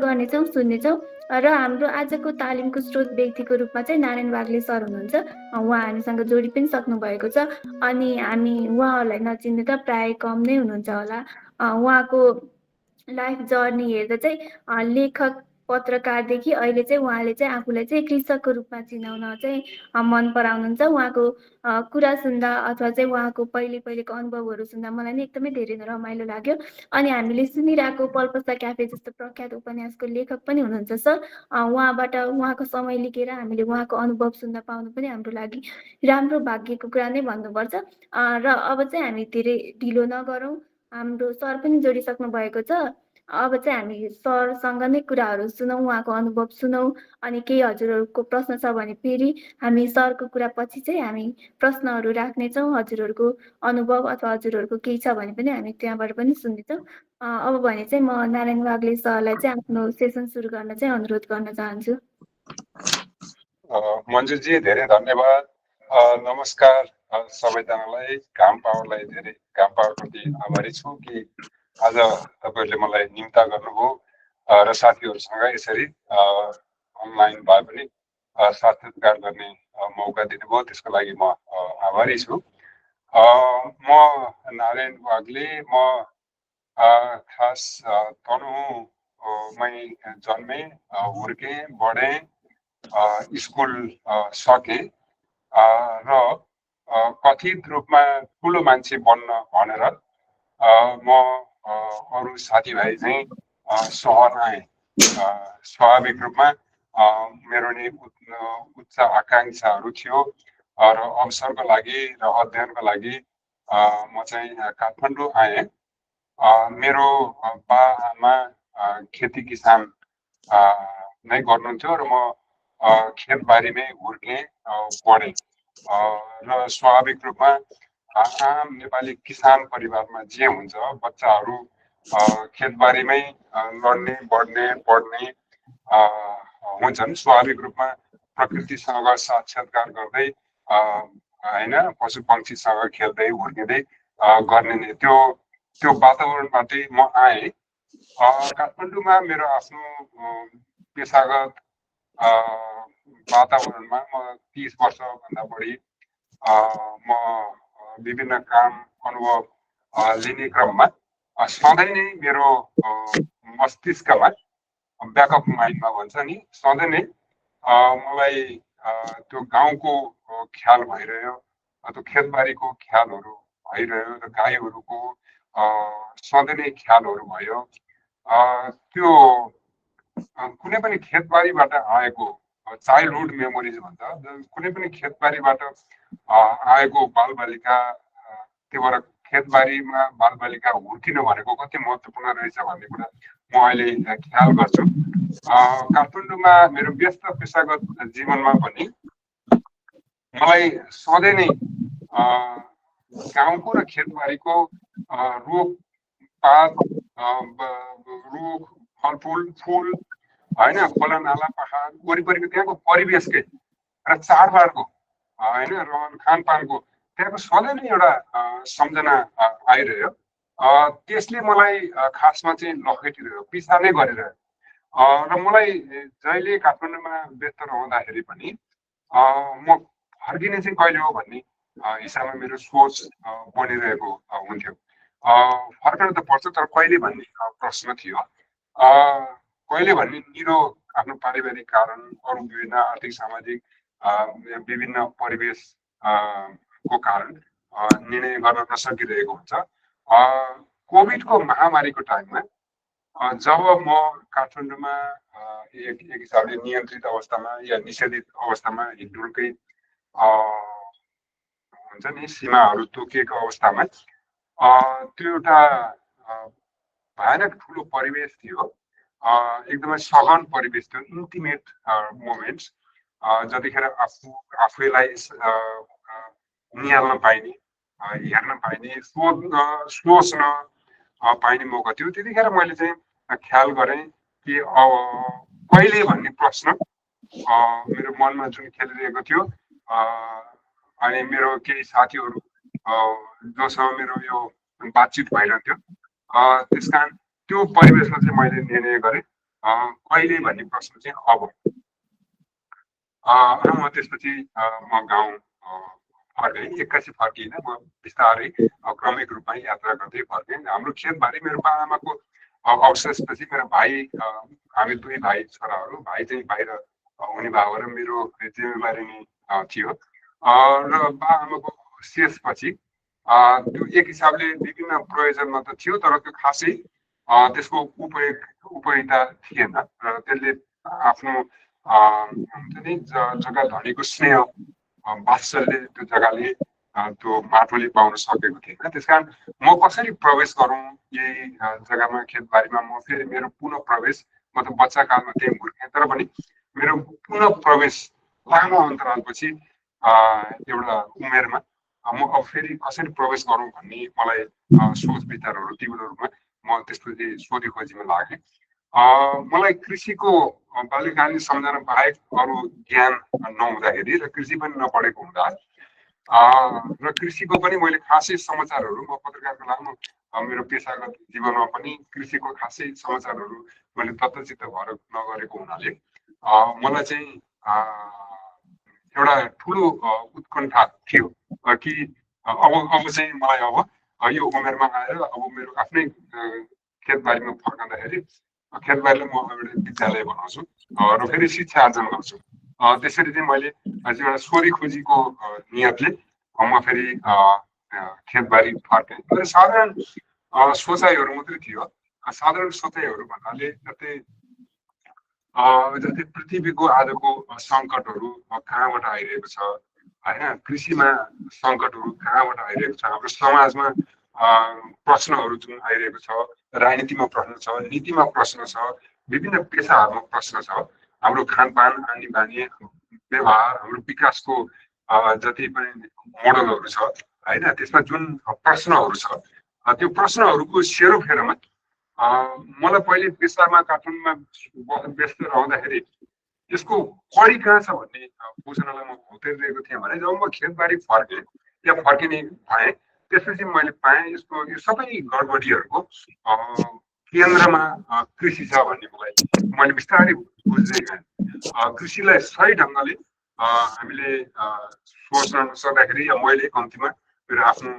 गर्नेछौँ, सुन्नेछौँ। र हाम्रो आजको तालिमको स्रोत व्यक्तिको रूपमा चाहिँ नारायण वाग्ले सर हुनुहुन्छ। उहाँ हामीसँग जोडी पनि सक्नु भएको छ। अनि हामी उहाँहरूलाई नचिन्ने त प्राय कम नै हुनुहुन्छ होला। उहाँको लाइफ जर्नी हेर्दा चाहिँ लेखक पत्रकारदेखि अहिले चाहिँ उहाँले चाहिँ आफूलाई चाहिँ कृषकको रूपमा चिनाउन चाहिँ मन पराउनुहुन्छ। उहाँको कुरा सुन्दा अथवा चाहिँ उहाँको पहिलेको अनुभवहरू सुन्दा मलाई नि एकदमै धेरै रमाइलो लाग्यो। अनि हामीले सुनिरहेको पल्पसा क्याफे जस्तो प्रख्यात उपन्यासको लेखक पनि हुनुहुन्छ सर। उहाँबाट उहाँको समय लिएर हामीले उहाँको अनुभव सुन्न पाउनु पनि हाम्रो लागि राम्रो भाग्यको कुरा नै भन्नुपर्छ। र अब चाहिँ हामी धेरै ढिलो नगरौँ, हाम्रो सर पनि जोडिसक्नु भएको छ। अब चाहिँ हामी सरसँग नै कुराहरू सुनौँ, उहाँको अनुभव सुनौँ। अनि केही हजुरहरूको प्रश्न छ भने फेरि हामी सरको कुरा पछि चाहिँ हामी प्रश्नहरू राख्नेछौँ। हजुरहरूको अनुभव अथवा हजुरहरूको केही छ भने पनि हामी त्यहाँबाट पनि सुन्नेछौँ। अब भने चाहिँ म नारायण वाग्ले सरलाई चाहिँ आफ्नो सेसन सुरु गर्न चाहिँ अनुरोध गर्न चाहन्छु। मन्जुजी धेरै धन्यवाद। नमस्कार सबैजनालाई। घाम पावरलाई धेरै घाम पावरप्रति आभारी छु कि आज तपाईँहरूले मलाई निम्ता गर्नुभयो र साथीहरूसँग यसरी अनलाइन भए पनि साक्षात्कार गर्ने मौका दिनुभयो, त्यसको लागि म आभारी छु। म नारायण वाग्ले, म खास तनहुँमै जन्मेँ, हुर्केँ, बढेँ, स्कुल सकेँ र कथित रूपमा ठुलो मान्छे बन्न भनेर म अरू साथीभाइ चाहिँ सहर आएँ। स्वाभाविक रूपमा मेरो नि उच्च आकाङ्क्षाहरू थियो र अवसरको लागि र अध्ययनको लागि म चाहिँ काठमाडौँ आएँ। मेरो बा आमा खेती किसान नै गर्नुहुन्थ्यो र म खेतबारीमै हुर्केँ, बढेँ र स्वाभाविक रूपमा आम नेपाली किसान परिवारमा जे हुन्छ, बच्चाहरू खेतबारीमै लड्ने, बढ्ने, पढ्ने हुन्छन्। स्वाभाविक रूपमा प्रकृतिसँग साक्षात्कार गर्दै होइन, पशु पक्षीसँग खेल्दै हुर्किँदै गर्ने नै त्यो वातावरणबाटै म आएँ। काठमाडौँमा मेरो आफ्नो पेसागत वातावरणमा म 30 वर्षभन्दा बढी म विभिन्न काम अनुभव लिने क्रममा सधैँ नै मेरो मस्तिष्कमा ब्याकअप माइन्डमा भन्छ नि, सधैँ नै मलाई त्यो गाउँको ख्याल भइरह्यो, त्यो खेतबारीको ख्यालहरू भइरह्यो र गाईहरूको सधैँ नै ख्यालहरू भयो। त्यो कुनै पनि खेतबारीबाट आएको चाइल्डहुड मेमोरिज भन्छ, कुनै पनि खेतबारीबाट आएको बालबालिका, त्योबाट खेतबारीमा बालबालिका हुर्किनु भनेको कति महत्त्वपूर्ण रहेछ भन्ने कुरा म अहिले ख्याल गर्छु। काठमाडौँमा मेरो व्यस्त पेसागत जीवनमा पनि मलाई सधैँ नै गाउँको र खेतबारीको रुखपात, रुख, फलफुल, फुल होइन, खोला नाला पहाड वरिपरिको त्यहाँको परिवेशकै र चाडबाडको होइन, रहन खानपानको त्यहाँको सधैँ नै एउटा सम्झना आइरह्यो। त्यसले मलाई खासमा चाहिँ लखेटिरह्यो, पिछा नै गरिरह्यो। र मलाई जहिले काठमाडौँमा व्यस्त रहँदाखेरि पनि म फर्किने चाहिँ कहिले हो भन्ने हिसाबमा मेरो सोच बनिरहेको हुन्थ्यो। फर्कन त पर्छ, तर कहिले भन्ने प्रश्न थियो। कहिले भन्ने निरो आफ्नो पारिवारिक कारण, अरू विभिन्न आर्थिक सामाजिक विभिन्न परिवेश को कारण निर्णय गर्न नसकिरहेको हुन्छ। कोभिडको महामारीको टाइममा जब म काठमाडौँमा एक हिसाबले नियन्त्रित अवस्थामा या निषेधित अवस्थामा हिँडडुलकै हुन्छ नि, सीमाहरू तोकिएको अवस्थामा त्यो एउटा भयानक ठुलो परिवेश थियो, एकदमै सघन परिवेश थियो, इन्टिमेट मोमेन्ट्स, जतिखेर आफैलाई निहाल्न पाइने, हेर्न पाइने, सोच्न पाइने मौका थियो। त्यतिखेर मैले चाहिँ ख्याल गरेँ कि कहिले भन्ने प्रश्न मेरो मनमा जुन खेलिरहेको थियो। अनि मेरो केही साथीहरू जोसँग मेरो यो बातचित भइरहन्थ्यो, त्यस कारण त्यो परिवेशमा चाहिँ मैले निर्णय गरेँ कहिले भन्ने प्रश्न चाहिँ अब र म त्यसपछि म गाउँ फर्केँ। एक्कासी फर्किनँ, म बिस्तारै क्रमिक रूपमा यात्रा गर्दै फर्केँ। हाम्रो खेतबारी मेरो बाआमाको अवशेषपछि मेरो भाइ, हामी दुई भाइ छोराहरू, भाइ चाहिँ बाहिर हुने भएको र मेरो जिम्मेवारी नै थियो। र बाआमाको शेषपछि त्यो एक हिसाबले विभिन्न प्रयोजनमा त थियो, तर त्यो खासै त्यसको उपयोगिता थिएन र त्यसले आफ्नो हुन्छ नि जग्गा धनीको स्नेह वात्सल्य त्यो जग्गाले त्यो माटोले पाउन सकेको थिएन। त्यसकारण म कसरी प्रवेश गरौँ यही जग्गामा, खेतबारीमा? म फेरि मेरो पुनः प्रवेश, म त बच्चा कालमा त्यही हुर्केँ, तर पनि मेरो पुनः प्रवेश लामो अन्तरालपछि एउटा उमेरमा म अब फेरि कसरी प्रवेश गरौँ भन्ने मलाई सोच विचारहरू तीव्र रूपमा म त्यसपछि सोधी खोजीमा लागेँ। मलाई कृषिको बाल्यकालीन सम्झना बाहेक अरू ज्ञान नहुँदाखेरि र कृषि पनि नपढेको हुँदा र कृषिको पनि मैले खासै समाचारहरू, म पत्रकारको लामो मेरो पेसागत जीवनमा पनि कृषिको खासै समाचारहरू मैले तत्त्वचित्त भएर नगरेको हुनाले मलाई चाहिँ एउटा ठुलो उत्कण्ठा थियो कि अब चाहिँ मलाई अब यो उमेरमा आएर अब मेरो आफ्नै खेतबारीमा फर्कँदाखेरि खेतबारीलाई म एउटा विद्यालय बनाउँछु र फेरि शिक्षा आर्जन गर्छु। त्यसरी चाहिँ मैले एउटा सोधी खोजीको नियतले म फेरि खेतबारी फर्केँ। तर साधारण सोचाइहरू मात्रै थियो। साधारण सोचाइहरू भन्नाले जस्तै पृथ्वीको आजको सङ्कटहरू कहाँबाट आइरहेको छ होइन, कृषिमा सङ्कटहरू कहाँबाट आइरहेको छ, हाम्रो समाजमा प्रश्नहरू जुन आइरहेको छ, राजनीतिमा प्रश्न छ, नीतिमा प्रश्न छ, विभिन्न पेसाहरूमा प्रश्न छ, हाम्रो खानपान, आनी बानी, व्यवहार, हाम्रो विकासको जति पनि मोडलहरू छ होइन, त्यसमा जुन प्रश्नहरू छ, त्यो प्रश्नहरूको सेरोफेरोमा मलाई पहिले पेसामा काठमाडौँमा व्यस्त रहँदाखेरि यसको कडी कहाँ छ भन्ने बुझ्नलाई म खोजिरहेको थिएँ भने जब म खेतबारी फर्केँ या फर्किने भएँ त्यसपछि मैले पाएँ यो सबै गडबडीहरूको केन्द्रमा कृषि छ भन्ने मैले बिस्तारै बुझ्दै गएँ। कृषिलाई सही ढङ्गले हामीले सोच्न नसक्दाखेरि या मैले कम्तीमा मेरो आफ्नो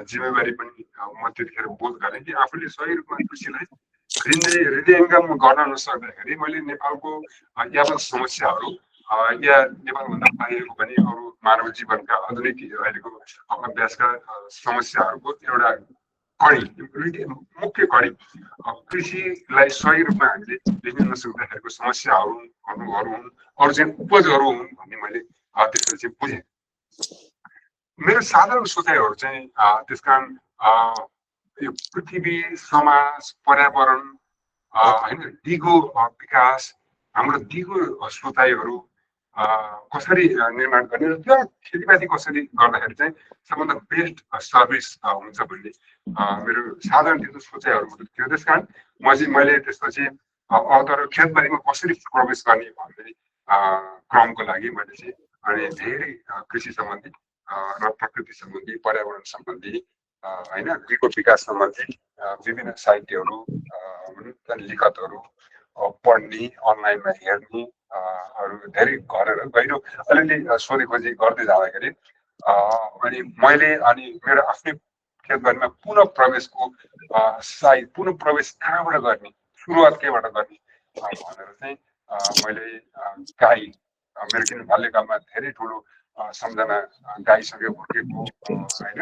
जिम्मेवारी पनि म त्यतिखेर बोध गरेँ कि आफूले सही रूपमा कृषिलाई हृदयङ्गम गर्न नसक्दाखेरि मैले नेपालको यावत समस्याहरू या नेपालभन्दा बाहिरको पनि अरू मानव जीवनका आधुनिक अहिलेको अभ्यासका समस्याहरूको एउटा कडी, मुख्य कडी कृषिलाई सही रूपमा हामीले लेख्न नसक्दाखेरिको समस्याहरू हुन्, अरू चाहिँ उपजहरू हुन् भन्ने मैले त्यसरी चाहिँ बुझेँ। मेरो साधारण सोचाइहरू चाहिँ त्यसकारण यो पृथ्वी, समाज, पर्यावरण होइन, दिगो विकास, हाम्रो दिगो सोचाइहरू कसरी निर्माण गर्ने र त्यो खेतीपाती कसरी गर्दाखेरि चाहिँ सबभन्दा बेस्ट सर्भिस हुन्छ भन्ने मेरो साधारण त्यस्तो सोचाइहरू मात्रै थियो। त्यसकारण मैले त्यसपछि तर खेतबारीमा कसरी प्रवेश गर्ने भन्ने क्रमको लागि मैले चाहिँ अनि धेरै कृषि सम्बन्धी र प्रकृति सम्बन्धी, पर्यावरण सम्बन्धी होइन, दिगो विकास सम्बन्धी विभिन्न साहित्यहरू, लिखतहरू पढ्ने, अनलाइनमा हेर्ने, अरू धेरै गहिरो अलिअलि सोधी खोजी गर्दै जाँदाखेरि अनि मैले मेरो आफ्नै खेतबारीमा पुनः प्रवेशको पुनः प्रवेश कहाँबाट गर्ने, सुरुवात केबाट गर्ने भनेर चाहिँ मैले गाई, मेरो किन बाल्यकालमा धेरै ठुलो सम्झना गाईसँगै हुर्केको होइन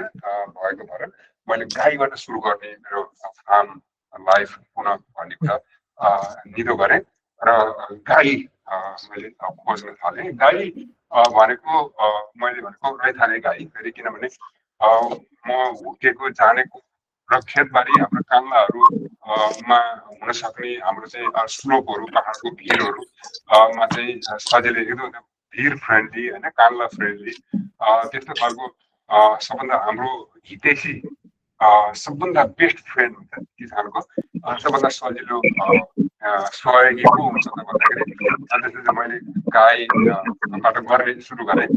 भएको भएर मैले गाईबाट सुरु गर्ने मेरो फार्म लाइफ पुनः भन्ने कुरा निधो गरेँ र गाई मैले खोज्न थालेँ। गाई भनेको मैले भनेको रैथाने गाई, फेरि किनभने म हुर्केको जानेको र खेतबारी हाम्रो कान्लाहरूमा हुन सक्ने हाम्रो चाहिँ स्लोपहरू, पहाडको भिरहरूमा चाहिँ सजिलै एकदम भिर फ्रेन्डली होइन, कान्ला फ्रेन्डली त्यस्तो खालको सबभन्दा हाम्रो हितैषी सबभन्दा बेस्ट फ्रेन्ड हुन्छ किसानको, सबभन्दा सजिलो सहयोगी को हुन्छ त भन्दाखेरि त्यसपछि मैले गाईबाट गर्ने सुरु गरेँ,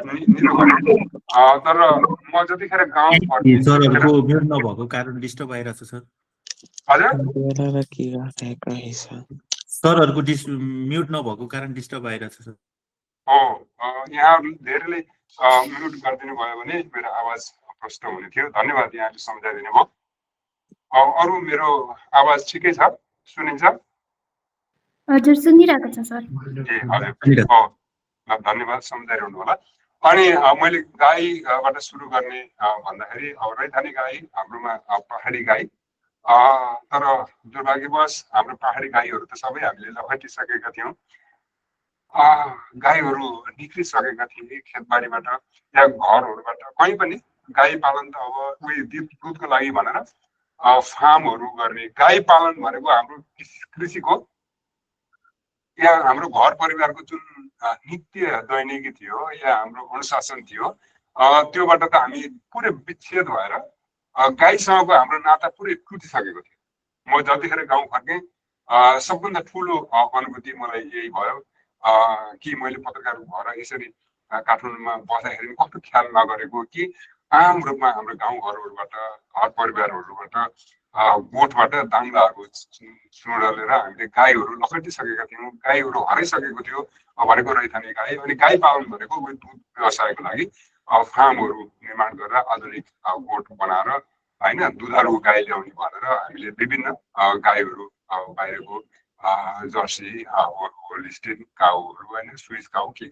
निधो गरेँ। तर म जतिखेर गाउँ फर्केँ नभएको कारण डिस्टर्ब आइरहेको छ सर। हजुर सरहरूको म्युट नभएको कारण डिस्टर्ब आइरहेछ सर। यहाँहरू धेरैले म्युट गरिदिनु भयो भने मेरो आवाज प्रष्ट हुने थियो। धन्यवाद, यहाँले सम्झाइदिनु भयो। अरू मेरो आवाज ठिकै छ, सुनिन्छ? हजुर सुनिरहेको छ सर। ए हजुर, धन्यवाद सम्झाइरहनु होला। अनि मैले गाईबाट सुरु गर्ने भन्दाखेरि रैथाने गाई हाम्रोमा पहाडी गाई, तर दुर्भाग्यवश हाम्रो पहाडी गाईहरू त सबै हामीले लखेटिसकेका थियौँ। गाईहरू निक्लिसकेका थिए खेतबारीबाट या घरहरूबाट। कहीँ पनि गाई पालन त अब उही दुधको लागि भनेर फार्महरू गर्ने। गाई पालन भनेको हाम्रो कृषिको या हाम्रो घर परिवारको जुन नित्य दैनिकी थियो या हाम्रो अनुशासन थियो, त्योबाट त हामी पुरै विच्छेद भएर गाईसँगको हाम्रो नाता पुरै टुटिसकेको थियो। म जतिखेर गाउँ फर्केँ सबभन्दा ठुलो अनुभूति मलाई यही भयो कि मैले पत्रकार भएर यसरी काठमाडौँमा बस्दाखेरि कस्तो ख्याल नगरेको कि आम रूपमा हाम्रो गाउँघरहरूबाट घर परिवारहरूबाट गोठबाट दाङ्गाहरू चुडलेर हामीले गाईहरू लखेटिसकेका थियौँ। गाईहरू हराइसकेको थियो भनेको रैथाने गाई। अनि गाई पालन भनेको दुध व्यवसायको लागि फार्महरू निर्माण गरेर आधुनिक गोठ बनाएर होइन दुधारू गाई ल्याउने भनेर हामीले विभिन्न गाईहरू बाहिरको जर्सी होलिस्टिन काउहरू होइन स्विस काउ के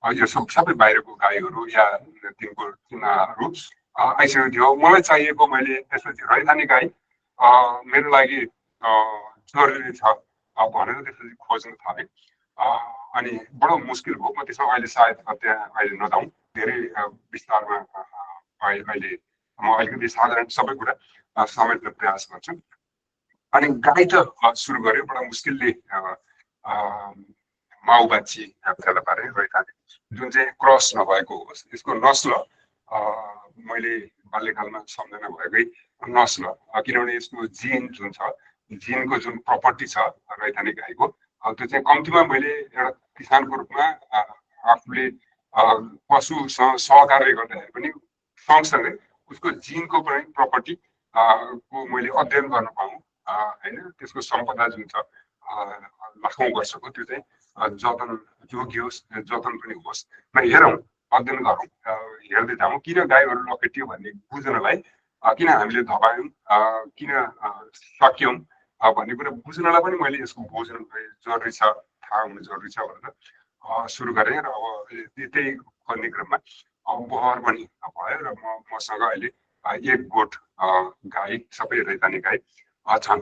अब यो सबै बाहिरको गाईहरू या तिनको चुनाहरू आइसकेको थियो। मलाई चाहिएको मैले त्यसपछि रैथाने गाई मेरो लागि जरुरी छ भनेर त्यसपछि खोज्न थालेँ। अनि बडो मुस्किल भयो। म त्यसमा अहिले सायद त्यहाँ अहिले नजाउँ, धेरै विस्तारमा अहिले म अलिकति साधारण सबै कुरा समेट्ने प्रयास गर्छु। अनि गाई त सुरु गर्यो बडा मुस्किलले। माउबाछी फेला पारे रैथाने जुन चाहिँ क्रस नभएको होस्, यसको नस्ल मैले बाल्यकालमा सम्झना भएकै नस्ल, किनभने यसको जिन जुन छ, जिनको जुन प्रपर्टी छ रैथाने गाईको, त्यो चाहिँ कम्तीमा मैले एउटा किसानको रूपमा आफूले पशुसँग सहकार्य गर्दाखेरि पनि सँगसँगै उसको जिनको पनि प्रपर्टी को मैले अध्ययन गर्न पाऊँ होइन। त्यसको सम्पदा जुन छ लाखौँ वर्षको, त्यो चाहिँ जतन जोगियोस्, जतन पनि होस् र हेरौँ, अध्ययन गरौँ, हेर्दै जाउँ किन गाईहरू लखेटियो भन्ने बुझ्नलाई, किन हामीले धपायौँ, किन सक्यौँ भन्ने कुरा बुझ्नलाई पनि मैले यसको बुझ्नु जरुरी छ, थाहा हुनु जरुरी छ भनेर सुरु गरेँ। र अब त्यही गर्ने क्रममा बहर पनि भयो र मसँग अहिले एक गोठ गाई, सबै रैथाने गाई छन्।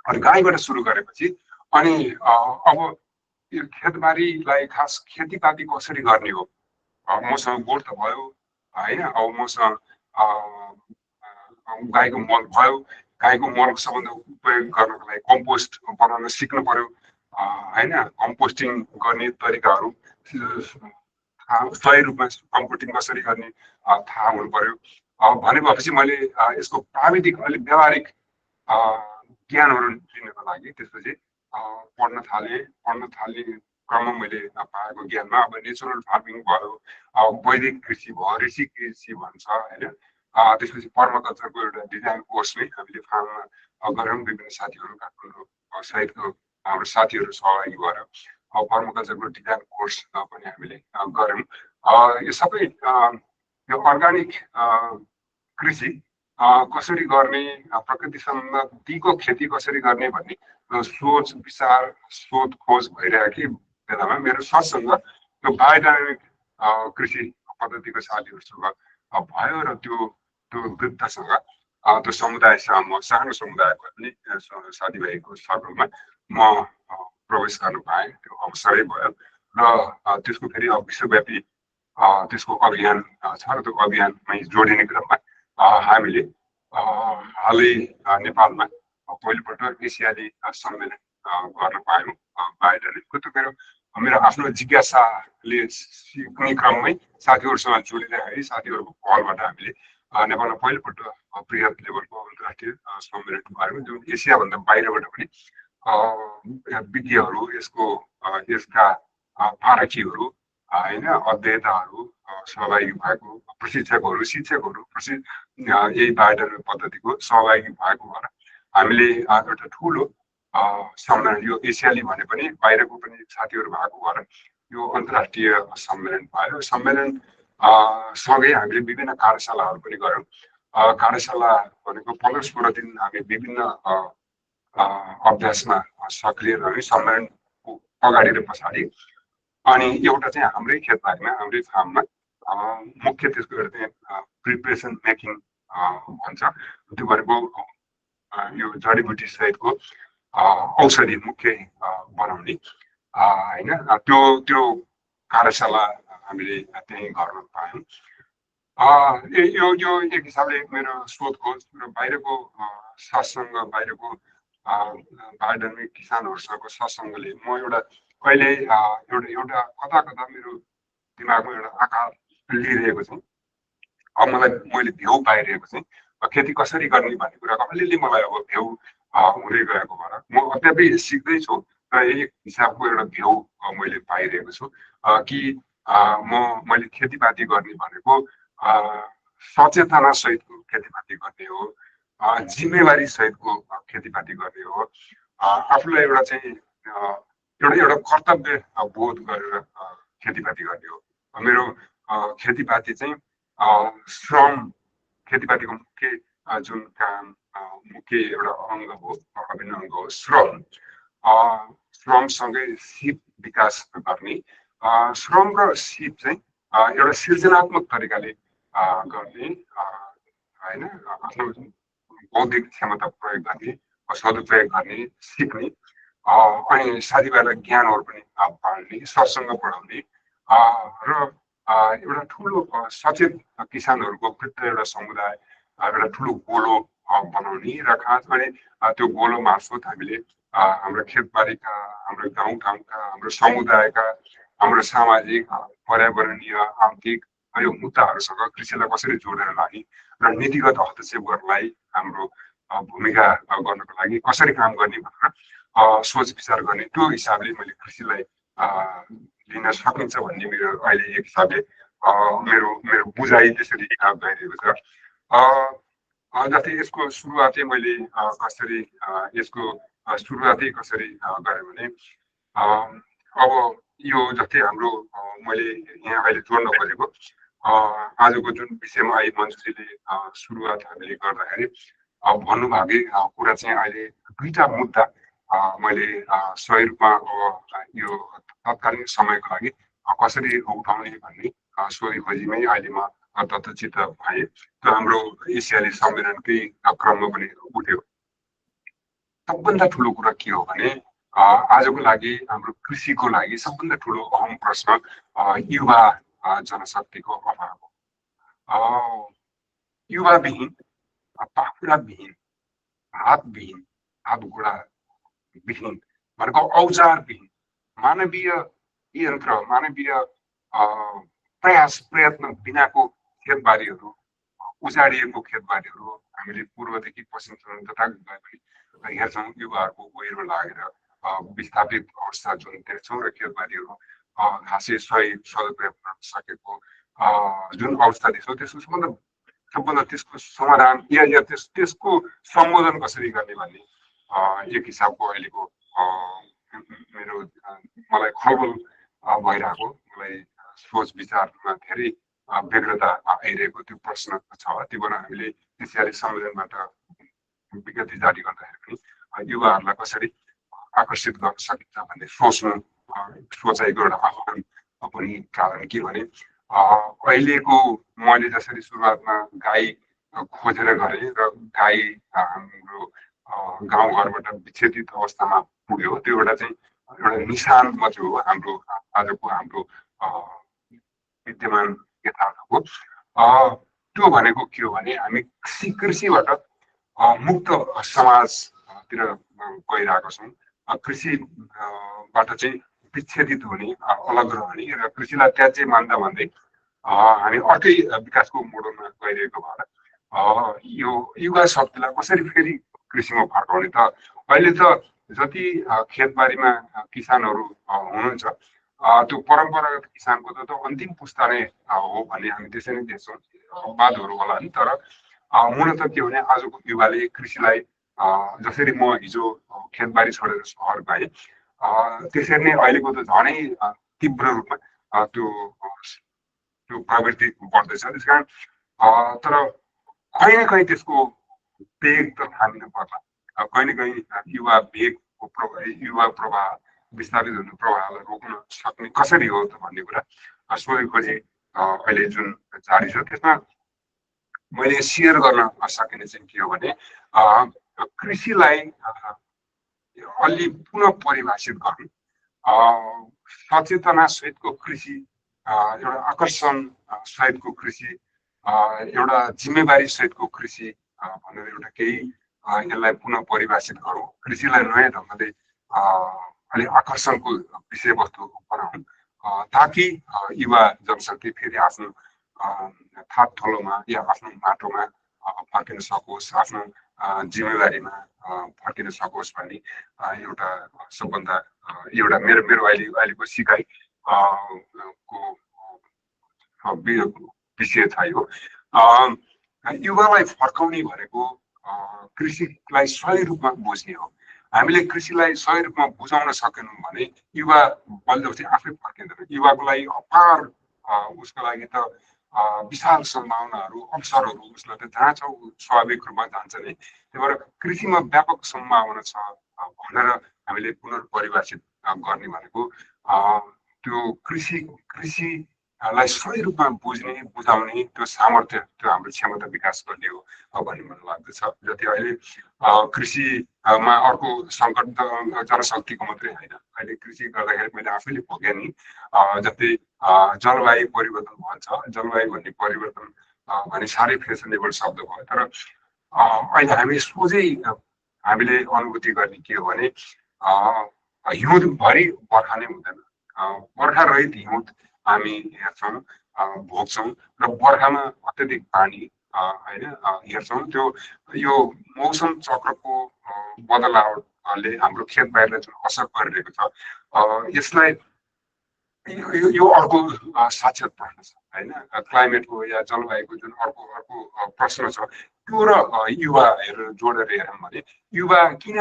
अनि गाईबाट सुरु गरेपछि अनि अब यो खेतबारीलाई खास खेतीपाती कसरी गर्ने हो, मसँग गोठ त भयो होइन। अब मसँग गाईको मल भयो, गाईको मलको सबभन्दा उपयोग गर्नको लागि कम्पोस्ट बनाउन सिक्नु पर्यो होइन। कम्पोस्टिङ गर्ने तरिकाहरू सही रूपमा कम्पोस्टिङ कसरी गर्ने थाहा हुनु पर्यो। भनेपछि मैले यसको प्राविधिक अलिक व्यावहारिक ज्ञानहरू लिनको लागि त्यसपछि पढ्न थाल्ने क्रममा मैले पाएको ज्ञानमा अब नेचुरल फार्मिङ भयो, वैदिक कृषि भयो, ऋषि कृषि भन्छ होइन। त्यसपछि पर्माकल्चरको एउटा डिजाइन कोर्स नै हामीले फार्ममा गऱ्यौँ। विभिन्न साथीहरू काठमाडौँ सहितको हाम्रो साथीहरू सहभागी भएर पर्माकल्चरको डिजाइन कोर्स पनि हामीले गऱ्यौँ। यो सबै यो अर्ग्यानिक कृषि कसरी गर्ने, प्रकृति सम्बन्धीको खेती कसरी गर्ने भन्ने सोच विचार शोध खोज भइरहेको बेलामा मेरो सरसँग त्यो बायोडाइनामिक कृषि पद्धतिको साथीहरूसँग भयो र त्यो वृद्धसँग त्यो समुदायसँग म सानो समुदायको पनि साथीभाइको सर्कलमा म प्रवेश गर्न पाएँ। त्यो अवसरै भयो र त्यसको फेरि अब विश्वव्यापी त्यसको अभियान छ र त्यो अभियानमै जोडिने क्रममा हामीले हालै नेपालमा पहिलोपल्ट एसियाली सम्मेलन गर्न पायौँ बायोडाइनामिकको। त्यो मेरो आफ्नो जिज्ञासाले सिक्ने क्रममै साथीहरूसँग जोडिँदाखेरि साथीहरूको पहलबाट हामीले नेपालमा पहिलोपल्ट बृहत लेभलको अन्तर्राष्ट्रिय सम्मेलन भयो, जुन एसियाभन्दा बाहिरबाट पनि विज्ञहरू, यसका पारखीहरू होइन, अध्येताहरू सहभागी भएको, प्रशिक्षकहरू, शिक्षकहरू यही बायोडाइनामिक पद्धतिको सहभागी भएको भएर हामीले एउटा ठुलो सम्मेलन यो एसियाली भने पनि बाहिरको पनि साथीहरू भएको भएर यो अन्तर्राष्ट्रिय सम्मेलन भयो। सम्मेलन सँगै हामीले विभिन्न कार्यशालाहरू पनि गऱ्यौँ। कार्यशाला भनेको 15-16 दिन हामी विभिन्न अभ्यासमा सक्रिय रह्यौँ सम्मेलनको अगाडि र पछाडि। अनि एउटा चाहिँ हाम्रै खेतबारीमा हाम्रै फार्ममा मुख्य त्यसको एउटा चाहिँ प्रिपरेसन मेकिङ भन्छ, त्यो भनेको यो जडीबुटी सहितको औषधि मुख्य बनाउने होइन, त्यो कार्यशाला हामीले त्यहीँ गर्न पायौँ। यो एक हिसाबले मेरो सोधखोज र बाहिरको सत्सङ्ग, बाहिरको बायोडाइनमिक किसानहरूसँगको सत्सङ्गले म एउटा कहिले एउटा कता कता मेरो दिमागमा एउटा आकार लिइरहेको छु। अब मैले भ्यू पाइरहेको छु खेती कसरी गर्ने भन्ने कुराको अलिअलि मलाई अब भ्यू हुँदै गएको भएर म अत्यापै सिक्दैछु र एक हिसाबको एउटा भ्यू मैले पाइरहेको छु कि मैले खेतीपाती गर्ने भनेको सचेतना सहितको खेतीपाती गर्ने हो, जिम्मेवारी सहितको खेतीपाती गर्ने हो, आफूलाई एउटा चाहिँ एउटा कर्तव्य बोध गरेर खेतीपाती गर्ने हो। मेरो खेतीपाती चाहिँ श्रम, खेतीपातीको मुख्य जुन काम मुख्य एउटा अङ्ग हो, अभिन्न अङ्ग हो श्रमसँगै सिप विकास गर्ने, श्रम र सिप चाहिँ एउटा सृजनात्मक तरिकाले गर्ने होइन, आफ्नो बौद्धिक क्षमता प्रयोग गर्ने, सदुपयोग गर्ने, सिक्ने, अनि साथीभाइलाई ज्ञानहरू पनि बाँड्ने, सत्सङ्ग बढाउने र एउटा ठुलो सचेत किसानहरूको वृद्ध एउटा समुदाय, एउटा ठुलो गोलो बनाउने र खास गरी त्यो गोलो मार्फत हामीले हाम्रो खेतबारीका, हाम्रो गाउँठाउँका, हाम्रो समुदायका, हाम्रो सामाजिक, पर्यावरणीय, आर्थिक यो मुद्दाहरूसँग कृषिलाई कसरी जोडेर लाने र नीतिगत हस्तक्षेप गर्नलाई हाम्रो भूमिका गर्नको लागि कसरी काम गर्ने भनेर सोच विचार गर्ने, त्यो हिसाबले मैले कृषिलाई लिन सकिन्छ भन्ने मेरो अहिले एक हिसाबले मेरो बुझाइ त्यसरी गइरहेको छ। जस्तै यसको सुरुवातै मैले कसरी गरेँ भने अब यो जस्तै हाम्रो मैले यहाँ अहिले जोड्न खोजेको आजको जुन विषयमा अहिले मञ्जुजीले सुरुवात हामीले गर्दाखेरि भन्नुभएकै कुरा चाहिँ अहिले दुईटा मुद्दा मैले सही रूपमा यो तत्कालीन समयको लागि कसरी उठाउने भन्ने सोही खोजीमै अहिले म तत्चित भएँ। त्यो हाम्रो एसियाली सम्मेलनकै क्रममा पनि उठ्यो। सबभन्दा ठुलो कुरा के हो भने आजको लागि हाम्रो कृषिको लागि सबभन्दा ठुलो अहम प्रश्न युवा जनशक्तिको अभाव हो। युवाविहीन, पाखुराविहीन, हातविहीन, हात घुँडा विहीन भनेको औजारविहीन, मानवीय यन्त्र, मानवीय प्रयत्न बिनाको खेतबारीहरू, उजाडिएको खेतबारीहरू हामीले पूर्वदेखि पश्चिमसम्म जता गए पनि हेर्छौँ। युवाहरूको गहिरो लागेर विस्थापित अवस्था जुन देख्छौँ र खेतबारीहरू घाँसे सही सदुपयोग गर्न सकेको जुन अवस्था देख्छौँ, सबभन्दा त्यसको समाधान या त्यसको सम्बोधन कसरी गर्ने भन्ने एक हिसाबको अहिलेको मलाई खलबल भइरहेको, मलाई सोच विचारमा धेरै व्यग्रता आइरहेको त्यो प्रश्न छ। त्यो भएर हामीले एसियाली सम्मेलनबाट विज्ञप्ति जारी गर्दाखेरि पनि युवाहरूलाई कसरी आकर्षित गर्न सकिन्छ भन्ने सोचाइको एउटा आह्वान पनि कारण के भने अहिलेको मैले जसरी सुरुवातमा गाई खोजेर गरेँ र गाई हाम्रो गाउँघरबाट विच्छेदित अवस्थामा पुग्यो, त्यो एउटा निशान मात्रै हो हाम्रो आजको हाम्रो विद्यमान यथार्थको। त्यो भनेको के हो भने हामी कृषिबाट मुक्त समाजतिर गइरहेको छौँ। कृषिबाट चाहिँ विच्छेदित हुने, अलग रहने र कृषिलाई त्याज्य मान्दा भन्दै हामी अर्कै विकासको मोडलमा गइरहेको भएर यो युवा शक्तिलाई कसरी फेरि कृषिमा फर्काउने त अहिले त जति खेतबारीमा किसानहरू हुनुहुन्छ त्यो परम्परागत किसानको त अन्तिम पुस्ता नै हो भन्ने हामी त्यसै नै देख्छौँ। वादहरू होला नि, तर हुन त के भने आजको युवाले कृषिलाई जसरी म हिजो खेतबारी छोडेर सहर गएँ त्यसरी नै अहिलेको त झनै तीव्र रूपमा त्यो प्रवृत्ति बढ्दैछ। त्यस कारण तर कहीँ न कहीँ त्यसको वेग त थामिनु पर्ला। कहीँ न कहीँ युवा प्रवाह विस्थापित हुने प्रवाहलाई रोक्न सक्ने कसरी हो त भन्ने कुरा सोधेको खोजी अहिले जुन जारी छ त्यसमा मैले सेयर गर्न सकिने चाहिँ के हो भने कृषिलाई अलि पुनः परिभाषित गर्नु, सचेतना सहितको कृषि, एउटा आकर्षण सहितको कृषि, एउटा जिम्मेवारी सहितको कृषि भनेर एउटा केही यसलाई पुनः परिभाषित गरौँ। कृषिलाई नयाँ ढङ्गले अलि आकर्षणको विषयवस्तु बनाउँ ताकि युवा जनशक्ति फेरि आफ्नो थात थलोमा या आफ्नो माटोमा फर्किन सकोस्, आफ्नो जिम्मेवारीमा फर्किन सकोस् भन्ने एउटा सबभन्दा एउटा मेरो अहिलेको सिकाइ को विषय छ यो। युवालाई फर्काउने भनेको कृषिलाई सही रूपमा बुझ्ने हो। हामीले कृषिलाई सही रूपमा बुझाउन सकेनौँ भने युवा बलियो चाहिँ आफै फर्किँदैन। युवाको लागि अपार उसको लागि त विशाल सम्भावनाहरू अवसरहरू उसलाई त जहाँ छ स्वाभाविक रूपमा जान्छ नै। त्यही भएर कृषिमा व्यापक सम्भावना छ भनेर हामीले पुनर्परिभाषित गर्ने भनेको त्यो कृषिलाई सही रूपमा बुझ्ने बुझाउने त्यो सामर्थ्य त्यो हाम्रो क्षमता विकास गर्ने हो भन्ने मलाई लाग्दछ। जति अहिले कृषिमा अर्को सङ्कट त जनशक्तिको मात्रै होइन, अहिले कृषि गर्दाखेरि मैले आफैले भोगेँ नि जति जलवायु परिवर्तन भन्छ। जलवायु भन्ने परिवर्तन भने साह्रै फेसनेबल शब्द भयो, तर अहिले हामी सोझै हामीले अनुभूति गर्ने के हो भने हिउँदभरि बर्खा नै हुँदैन, बर्खा रहित हिउँद हामी हेर्छौँ भोग्छौँ र बर्खामा अत्यधिक पानी होइन हेर्छौँ। त्यो यो मौसम चक्रको बदलावले हाम्रो खेतबारीलाई जुन असर गरिरहेको छ यसलाई यो अर्को साक्षात प्रश्न छ होइन। क्लाइमेटको या जलवायुको जुन अर्को प्रश्न छ त्यो र युवाहरू जोडेर हेरौँ भने युवा किन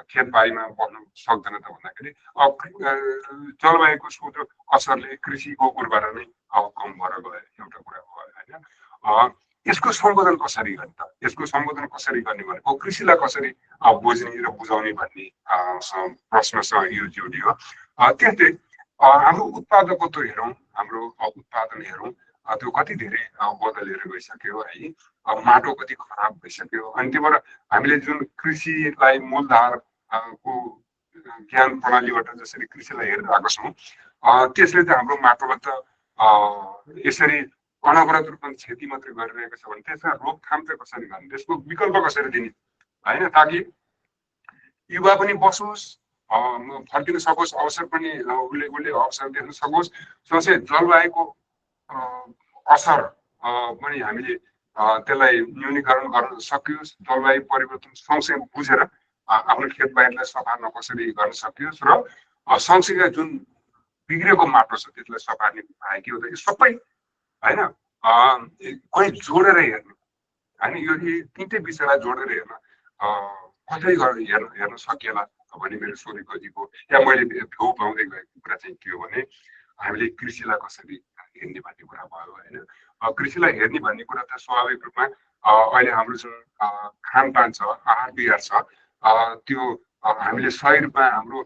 खेतबारीमा बस्नु सक्दैन त भन्दाखेरि जलवायुको सोझो असरले कृषिको उर्वरा नै कम भएर गयो एउटा कुरा भयो होइन। यसको सम्बोधन कसरी गर्ने त? यसको सम्बोधन कसरी गर्ने भनेको कृषिलाई कसरी बुझ्ने र बुझाउने भन्ने प्रश्नसँग यो जोडियो। त्यस्तै हाम्रो उत्पादकत्व हेरौँ, हाम्रो उत्पादन हेरौँ, त्यो कति धेरै बदलेर गइसक्यो है। माटो कति खराब भइसक्यो। अनि त्यही भएर हामीले जुन कृषिलाई मूलधारको ज्ञान प्रणालीबाट जसरी कृषिलाई हेरिरहेको छौँ त्यसले त हाम्रो माटोलाई त यसरी अनवरत रूपमा क्षति मात्रै गरिरहेको छ भने त्यसमा रोकथाम चाहिँ कसरी गर्ने, त्यसको विकल्प कसरी दिने होइन, ताकि युवा पनि बसोस्, फर्किन सकोस्, अवसर पनि उसले अवसर देख्न सकोस्। साथै जलवायुको असर पनि हामीले त्यसलाई न्यूनीकरण गर्न सकियोस्। जलवायु परिवर्तन सँगसँगै बुझेर आफ्नो खेतबारीलाई सफा कसरी गर्न सकियोस् र सँगसँगै जुन बिग्रेको माटो छ त्यसलाई सफार्ने उपाय के हो त? यो सबै होइन कहीँ जोडेर हेर्नु होइन, यो तिनटै विषयलाई जोडेर हेर्न कसरी हेर्न सकिएला भन्ने मेरो सोधेको या मैले भ्यू पाउँदै गएको कुरा चाहिँ के हो भने हामीले कृषिलाई कसरी हेर्ने भन्ने कुरा भयो होइन। कृषिलाई हेर्ने भन्ने कुरा त स्वाभाविक रूपमा अहिले हाम्रो जुन खानपान छ, आहार विहार छ, त्यो हामीले सही रूपमा हाम्रो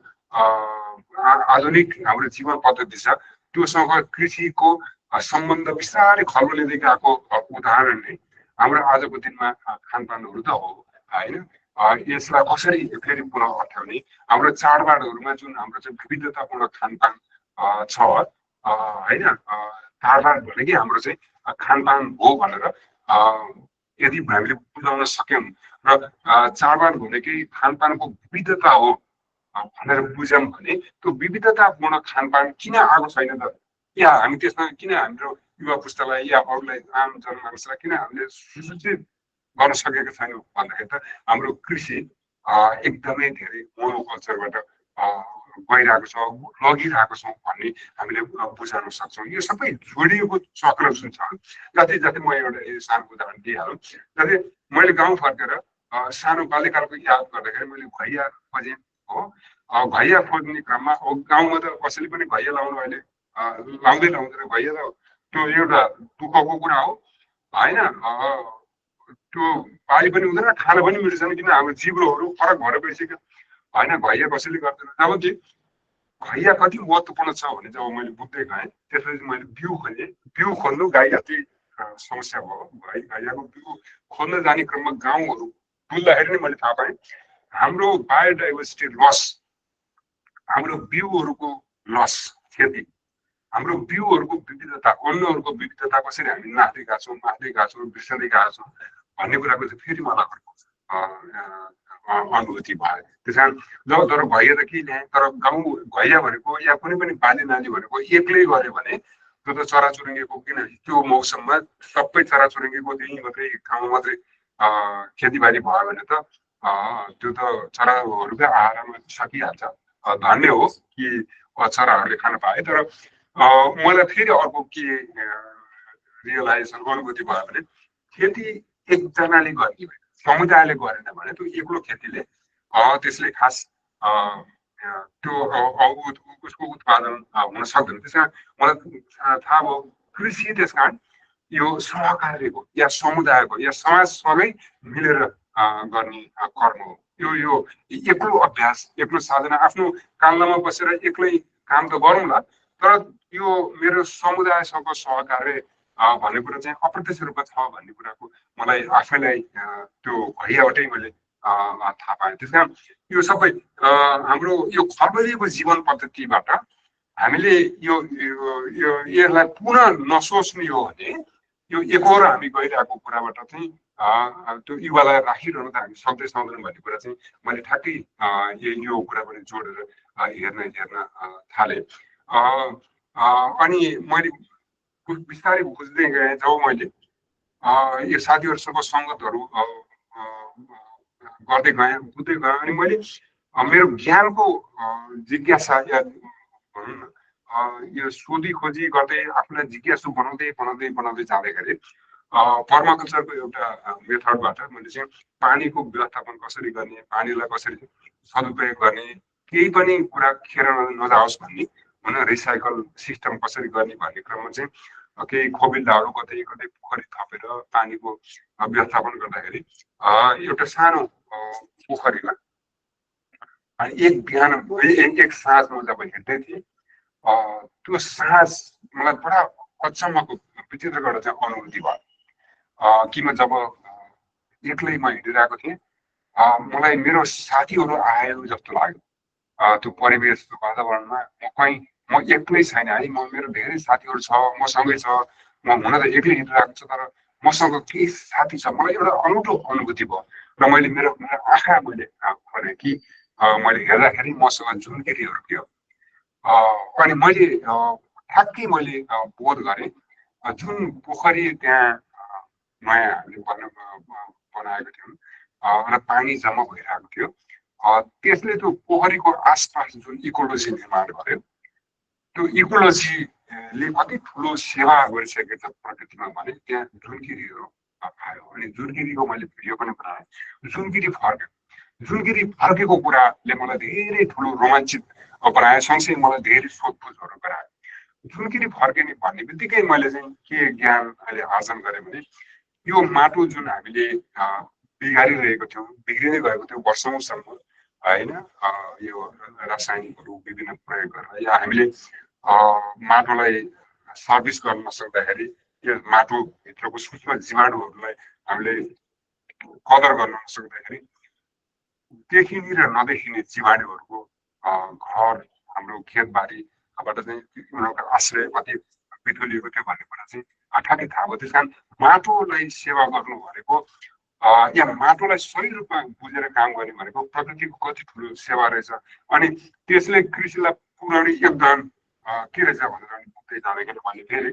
आधुनिक हाम्रो जीवन पद्धति छ त्योसँग कृषिको सम्बन्ध बिस्तारै खल्बलिँदै गएको उदाहरण नै हाम्रो आजको दिनमा खानपानहरू त हो होइन। यसलाई कसरी फेरि पुनः अर्थ्याउने, हाम्रो चाडबाडहरूमा जुन हाम्रो चाहिँ विविधतापूर्ण खानपान छ होइन, चाडबाड भनेकै हाम्रो चाहिँ खानपान हो भनेर यदि हामीले बुझाउन सक्यौँ र चाडबाड भनेकै खानपानको विविधता हो भनेर बुझ्यौँ भने त्यो विविधतापूर्ण खानपान किन आएको छैन त? या हामी त्यसमा किन हाम्रो युवा पुस्तालाई या अरूलाई आम जनमानसलाई किन हामीले सुसूचित गर्न सकेका छैनौँ भन्दाखेरि त हाम्रो कृषि एकदमै धेरै मोनोकल्चरबाट गइरहेको छ, लगिरहेको छौँ भन्ने हामीले बुझाउन सक्छौँ। यो सबै जोडिएको चक्र जुन छ, जति म एउटा सानो उदाहरण दिइहालौँ। जति मैले गाउँ फर्केर सानो बाल्यकालको याद गर्दाखेरि मैले घैया खोजेँ हो। घैया खोज्ने क्रममा गाउँमा त कसैले पनि घैया लाउनु अहिले लाउँदैन घैया त त्यो एउटा दुःखको कुरा हो होइन। त्यो पानी पनि हुँदैन खान पनि मिल्दैन किन हाम्रो जिब्रोहरू फरक भएर गइसक्यो होइन। घैया कसैले गर्दैन। जबकि घैया कति महत्त्वपूर्ण छ भने जब मैले बुझ्दै गएँ त्यसपछि मैले बिउ खोजेँ। बिउ खोज्नु गाई जति समस्या भयो। घैयाको बिउ खोज्न जाने क्रममा गाउँहरू डुल्दाखेरि नै मैले थाहा पाएँ हाम्रो बायोडाइभर्सिटी लस, हाम्रो बिउहरूको लस, क्षति, हाम्रो बिउहरूको विविधता, अन्नहरूको विविधता कसरी हामी नाच्दै गएको छौँ बिर्सँदै गएको छौँ भन्ने कुराको चाहिँ फेरि मलाई अनुभूति भयो। त्यस कारण जब तर घैया त के ल्याएँ तर गाउँ घैया भनेको या कुनै पनि बाली नाली भनेको एक्लै गऱ्यो भने त्यो त चराचुरुङ्गीको किनभने त्यो मौसममा सबै चराचुरुङ्गीको त्यही मात्रै ठाउँमा मात्रै खेतीबारी भयो भने त त्यो त चराहरूकै आहारमा सकिहाल्छ। धन्य हो कि चराहरूले खान पाए। तर मलाई फेरि अर्को के रियलाइजेसन अनुभूति भयो भने खेती एकजनाले गर्ने समुदायले गरेन भने त्यो एक्लो खेतीले त्यसले खास त्यो उसको उत्पादन हुन सक्दैन। त्यस कारण मलाई थाहा भयो कृषि त्यस कारण यो सहकार्यको या समुदायको या समाजसँगै मिलेर गर्ने कर्म हो। यो एक्लो अभ्यास एक्लो साधना आफ्नो कालमा बसेर एक्लै काम त गरौँला तर यो मेरो समुदायसँग सहकार्य भन्ने कुरा चाहिँ अप्रत्यक्ष रूपमा छ भन्ने कुराको मलाई आफैलाई त्यो घैयाबाटै मैले थाहा पाएँ। त्यस कारण यो सबै हाम्रो यो खरबरिएको जीवन पद्धतिबाट हामीले यसलाई पुनः नसोच्ने हो भने यो एकहोर हामी गइरहेको कुराबाट चाहिँ त्यो युवालाई राखिरहन त हामी सक्दैनौँ भन्ने कुरा चाहिँ मैले ठ्याक्कै यो कुरा पनि जोडेर हेर्न थालेँ। अनि मैले बिस्तारै बुझ्दै गएँ जब मैले यो साथीहरूसँग सङ्गतहरू गर्दै गएँ बुझ्दै गएँ अनि मैले मेरो ज्ञानको जिज्ञासा या भनौँ न यो सोधी खोजी गर्दै आफूलाई जिज्ञासु बनाउँदै जाँदाखेरि पर्माकल्चरको एउटा मेथडबाट मैले चाहिँ पानीको व्यवस्थापन कसरी गर्ने, पानीलाई कसरी सदुपयोग गर्ने, केही पनि कुरा खेर नजाओस् भन्ने होइन रिसाइकल सिस्टम कसरी गर्ने भन्ने क्रममा चाहिँ केही खोबिल्दाहरू कतै पोखरी थपेर पानीको व्यवस्थापन गर्दाखेरि एउटा सानो पोखरीमा अनि एक बिहान एक साँझमा जब हिँड्दै थिएँ त्यो साँझ मलाई बडा अचम्मको विचित्र गरेर चाहिँ अनुभूति भयो। कि म जब एक्लै म हिँडिरहेको थिएँ मलाई मेरो साथीहरू आयो जस्तो लाग्यो। त्यो परिवेश त्यो वातावरणमा म एक्लै छैन है, मेरो धेरै साथीहरू छ मसँगै छ। म हुन त एक्लै हिँडिरहेको छु तर मसँग केही साथी छ। मलाई एउटा अनौठो अनुभूति भयो र मैले मेरो आँखा मैले खोलेँ कि मैले हेर्दाखेरि मसँग झुनगिरीहरू थियो। अनि मैले ठ्याक्कै मैले बोध गरेँ जुन पोखरी त्यहाँ नयाँ हामीले बनाएको थियौँ र पानी जम्मा भइरहेको थियो त्यसले त्यो पोखरीको आसपास जुन इकोलोजी निर्माण गर्यो त्यो इकोलोजीले कति ठुलो सेवा गरिसकेको छ प्रकृतिमा भने त्यहाँ झुनगिरीहरू आयो। अनि झुनगिरीको मैले भिडियो पनि बनाएँ। झुनगिरी फर्केको कुराले मलाई धेरै ठुलो रोमाञ्चित बनायो। सँगसँगै मलाई धेरै सोधपुछहरू गरायो। झुनगिरी फर्किने भन्ने बित्तिकै मैले चाहिँ के ज्ञान अहिले आर्जन गरेँ भने यो माटो जुन हामीले बिगारिरहेको थियौँ बिग्रिँदै गएको थियो वर्षौँसम्म होइन यो रासायनिकहरू विभिन्न प्रयोग गरेर या हामीले माटोलाई सर्भिस गर्न नसक्दाखेरि यो माटोभित्रको सूक्ष्म जीवाणुहरूलाई हामीले कदर गर्न नसक्दाखेरि देखिने र नदेखिने जीवाणुहरूको घर हाम्रो खेतबारीबाट चाहिँ उनीहरूको आश्रय कति बिथुलिएको थियो भन्ने कुरा चाहिँ ठ्याक्कै थाहा भयो। त्यस कारण माटोलाई सेवा गर्नु भनेको या माटोलाई सही रूपमा बुझेर काम गर्ने भनेको प्रकृतिको कति ठुलो सेवा रहेछ। अनि त्यसले कृषिलाई पुर्याउने योगदान के रहेछ भनेर बुझ्दै जाँदाखेरि मैले फेरि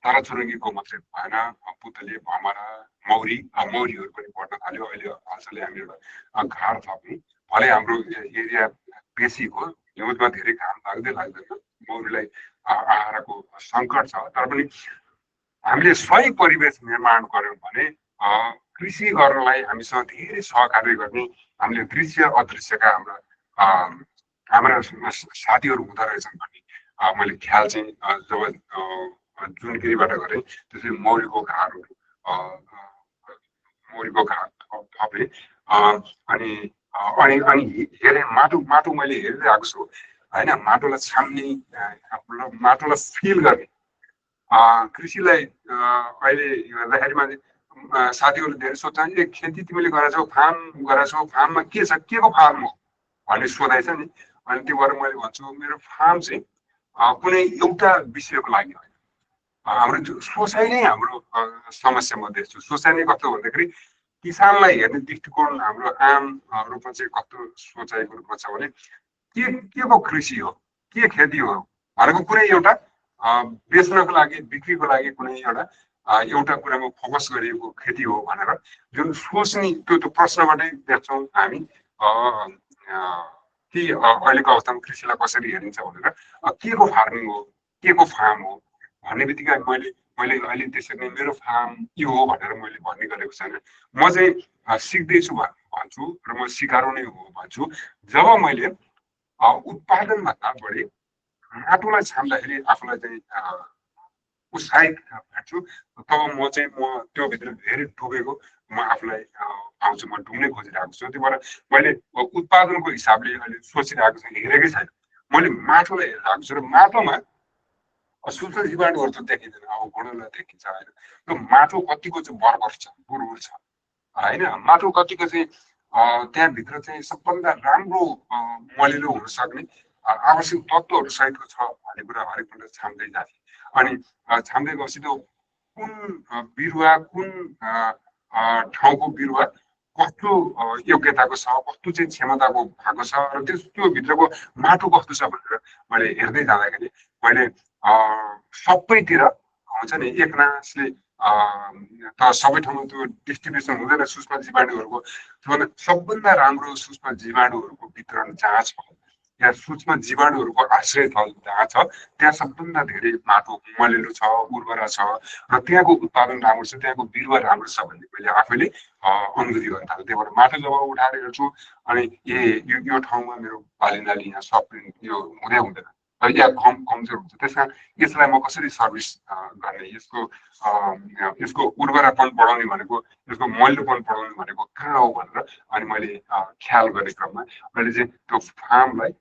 चराचुरुङ्गीको मात्रै भएन पुतली भमरा मौरीहरू पनि बढ्न थाल्यो। अहिले हालसालै हामी एउटा घार थप्ने भले हाम्रो एरिया बेसी हो हिउँदमा धेरै घाम लाग्दैन मौरीलाई आहारको सङ्कट छ तर पनि हामीले सही परिवेश निर्माण गर्यौँ भने कृषि गर्नलाई हामीसँग धेरै सहकार्य गर्ने हामीले दृश्य अदृश्यका हाम्रा साथीहरू हुँदो रहेछन् भन्ने मैले ख्याल चाहिँ जब जुनगिरीबाट गरेँ त्यसरी मौरीको घाँहरू थपेँ अनि अनि अनि हेरेँ माटो मैले हेरिरहेको छु होइन माटोलाई छाम्ने माटोलाई फिल गर्ने कृषिलाई अहिले हेर्दाखेरिमा साथीहरूले धेरै सोध्छन् ए खेती तिमीले गरेछौ फार्म गरेछौ फार्ममा के छ के को फार्म हो भन्ने सोधाइछ नि अनि त्यो भएर मैले भन्छु मेरो फार्म चाहिँ कुनै एउटा विषयको लागि होइन हाम्रो सोचाइ नै हाम्रो समस्या म देख्छु सोचाइ नै कस्तो भन्दाखेरि किसानलाई हेर्ने दृष्टिकोण हाम्रो आम रूपमा चाहिँ कस्तो सोचाइको रूपमा छ भने के को कृषि हो के खेती हो भनेको कुनै एउटा बेच्नको लागि बिक्रीको लागि कुनै एउटा कुरामा फोकस गरिएको खेती हो भनेर जुन सोच्ने त्यो प्रश्नबाटै देख्छौँ हामी कि अहिलेको अवस्थामा कृषिलाई कसरी हेरिन्छ भनेर के को फार्मिङ हो के को फार्म हो भन्ने बित्तिकै मैले अहिले त्यसरी नै मेरो फार्म यो हो भनेर मैले भन्ने गरेको छैन म चाहिँ सिक्दैछु भन्छु र म सिकारो नै हो भन्छु जब मैले उत्पादनभन्दा बढी माटोलाई छाम्दाखेरि आफूलाई चाहिँ उत्साहित भेट्छु तब म त्यो भित्र धेरै डुबेको म आफूलाई पाउँछु म डुब्नै खोजिरहेको छु त्यही भएर मैले उत्पादनको हिसाबले अहिले सोचिरहेको छु हेरेकै छैन मैले माटोलाई हेरिरहेको छु र माटोमा सूक्ष्म जीवाणुहरू त देखिँदैन अब घोडोलाई देखिन्छ होइन त्यो माटो कतिको चाहिँ बर्बर छ बुरबुर छ होइन माटो कतिको चाहिँ त्यहाँभित्र चाहिँ सबभन्दा राम्रो मलिलो हुन सक्ने आवश्यक तत्त्वहरू सहितको छ भन्ने कुरा हरेकपल्ट छाम्दै जाने अनि छाम्दै गएपछि त्यो कुन बिरुवा कुन ठाउँको बिरुवा कस्तो योग्यताको छ कस्तो चाहिँ क्षमताको भएको छ र त्यो भित्रको माटो कस्तो छ भनेर मैले हेर्दै जाँदाखेरि मैले सबैतिर हुन्छ नि एकनासले त सबै ठाउँमा त्यो डिस्ट्रिब्युसन हुँदैन सूक्ष्म जीवाणुहरूको सबभन्दा राम्रो सूक्ष्म जीवाणुहरूको वितरण जहाँ छ या सूक्ष्म जीवाणुहरूको आश्रय थल जहाँ छ त्यहाँ सबभन्दा धेरै माटो मलिलो छ उर्वरा छ र त्यहाँको उत्पादन राम्रो छ त्यहाँको बिरुवा राम्रो छ भन्ने मैले आफैले अनुभूति गर्न थालेँ त्यही भएर माटो जब उठाएर हेर्छु अनि यो ठाउँमा मेरो बालीनाली यहाँ सब यो हुँदै हुँदैन या कमजोर हुन्छ त्यस कारण यसलाई म कसरी सर्भिस गर्ने यसको उर्वरापन बढाउने भनेको यसको मलिलोपन बढाउने भनेको कहाँ हो भनेर अनि मैले ख्याल गर्ने क्रममा मैले चाहिँ त्यो फार्मलाई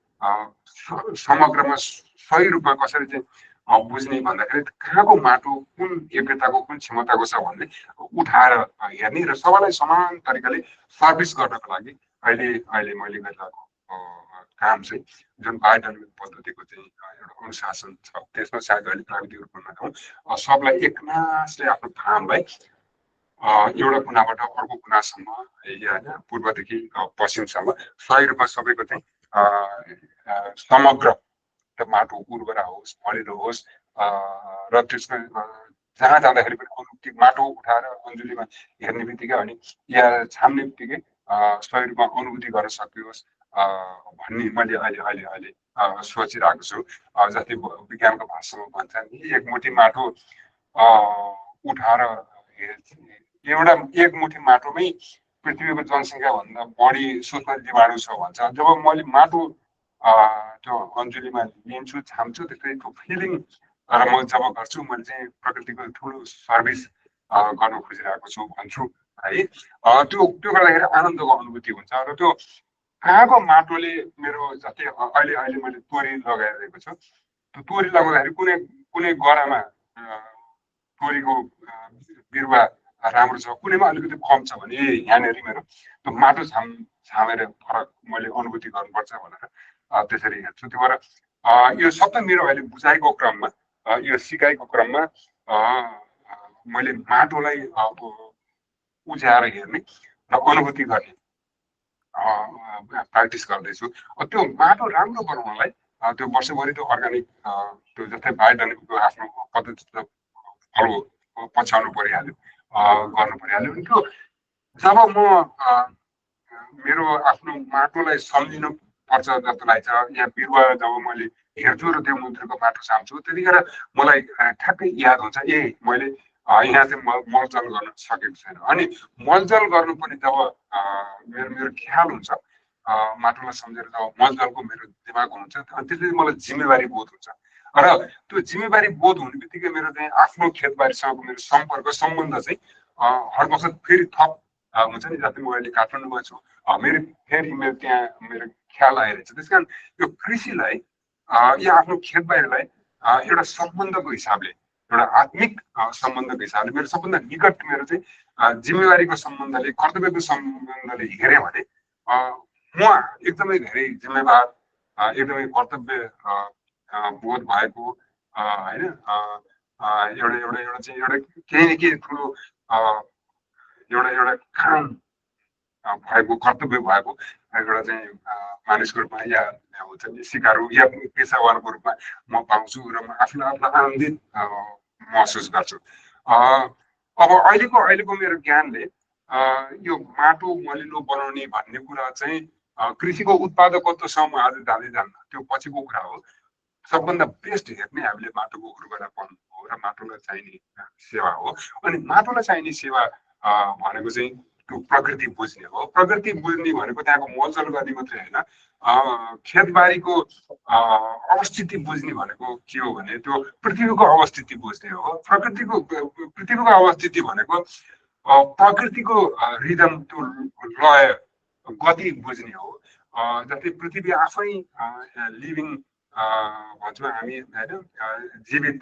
समग्रमा सही रूपमा कसरी चाहिँ बुझ्ने भन्दाखेरि कहाँको माटो कुन योग्यताको कुन क्षमताको छ भन्ने उठाएर हेर्ने र सबैलाई समान तरिकाले सर्भिस गर्नको लागि अहिले मैले गरिरहेको काम चाहिँ जुन बायोडाइनमिक पद्धतिको चाहिँ एउटा अनुशासन छ त्यसमा सायद अहिले प्राविधिक रूपमा नगरौँ सबलाई एकनासले आफ्नो फार्मलाई एउटा कुनाबाट अर्को कुनासम्म होइन पूर्वदेखि पश्चिमसम्म सही रूपमा सबैको चाहिँ समग्र माटो उर्वरा होस् मलिलो होस् र त्यसमा जहाँ जाँदाखेरि पनि अनुभूति माटो उठाएर अञ्जुलीमा हेर्ने बित्तिकै अनि या छाम्ने बित्तिकै सही रूपमा अनुभूति गर्न सकियोस् भन्ने मैले अहिले सोचिरहेको छु जस्तै विज्ञानको भाषामा भन्छ नि एक मुठी माटो उठाएर एक मुठी माटोमै पृथ्वीको जनसङ्ख्या भन्दा बढी सूक्ष्म जीवाणु छ भन्छ जब मैले माटो त्यो अञ्जुलीमा लिन्छु छाम्छु त्यस्तै त्यो फिलिङ र म जब गर्छु मैले चाहिँ प्रकृतिको ठुलो सर्भिस गर्न खोजिरहेको छु भन्छु है त्यो गर्दाखेरि आनन्दको अनुभूति हुन्छ र त्यो कहाँको माटोले मेरो जस्तै अहिले मैले तोरी लगाइरहेको छु त्यो तोरी लगाउँदाखेरि कुनै गरामा तोरीको बिरुवा राम्रो छ कुनैमा अलिकति कम छ भने यहाँनिर मेरो त्यो माटो छामेर फरक मैले अनुभूति गर्नुपर्छ भनेर त्यसरी हेर्छु त्यो भएर यो सबै मेरो अहिले बुझाइको क्रममा यो सिकाइको क्रममा मैले माटोलाई उज्याएर हेर्ने र अनुभूति गर्ने प्र्याक्टिस गर्दैछु त्यो माटो राम्रो बनाउनलाई त्यो वर्षभरि त्यो अर्ग्यानिक त्यो जस्तै बायोडाइनमिकको आफ्नो पद्धति त फलो पछ्याउनु परिहाल्यो गर्नु परिहाल्यो अनि त्यो जब म मेरो आफ्नो माटोलाई सम्झिनु पर्छ जस्तो लाग्छ या बिरुवा जब मैले हेर्छु र त्यो मुद्राको माटो छाम्छु त्यतिखेर मलाई ठ्याक्कै याद हुन्छ मैले यहाँ चाहिँ मलजल गर्न सकेको छैन। अनि मलजल गर्नु पनि जब मेरो मेरो ख्याल हुन्छ, माटोलाई सम्झेर जब मलजलको मेरो दिमाग हुन्छ, अनि त्यसपछि मलाई जिम्मेवारी बोध हुन्छ। र त्यो जिम्मेवारी बोध हुने बित्तिकै मेरो चाहिँ आफ्नो खेतबारीसँगको मेरो सम्पर्क सम्बन्ध चाहिँ हर वखत फेरि थप हुन्छ नि। जति म अहिले काठमाडौँमा छु, मेरो फेरि मेरो त्यहाँ मेरो ख्याल आइरहेछ। त्यस कारण यो कृषिलाई या आफ्नो खेतबारीलाई एउटा सम्बन्धको हिसाबले, एउटा आत्मिक सम्बन्धको हिसाबले, मेरो सबभन्दा निकट मेरो चाहिँ जिम्मेवारीको सम्बन्धले, कर्तव्यको सम्बन्धले हेऱ्यो भने म एकदमै धेरै जिम्मेवार, एकदमै कर्तव्य बोध भएको होइन, एउटा एउटा एउटा चाहिँ एउटा केही न केही ठुलो एउटा एउटा काम भएको, कर्तव्य भएको एउटा चाहिँ मानिसको रूपमा या हुन्छ नि सिकारु या पेसावारको रूपमा म पाउँछु र म आफूलाई आनन्दित महसुस गर्छु। अब अहिलेको मेरो ज्ञानले यो माटो मलिलो बनाउने भन्ने कुरा चाहिँ कृषिको उत्पादकत्वसम्म आज जाँदै जान्न, त्यो पछिको कुरा हो। सबभन्दा बेस्ट हेर्ने हामीले माटोको उर्वरापन हो र माटोलाई चाहिने सेवा हो। अनि माटोलाई चाहिने सेवा भनेको चाहिँ त्यो प्रकृति बुझ्ने हो। प्रकृति बुझ्ने भनेको त्यहाँको मलजल गर्ने मात्रै होइन, खेतबारीको अवस्थिति बुझ्ने भनेको के हो भने त्यो पृथ्वीको अवस्थिति बुझ्ने हो। पृथ्वीको अवस्थिति भनेको प्रकृतिको रिदम, त्यो लय गति बुझ्ने हो। जस्तै पृथ्वी आफै लिभिङ भन्छौँ हामी होइन, जीवित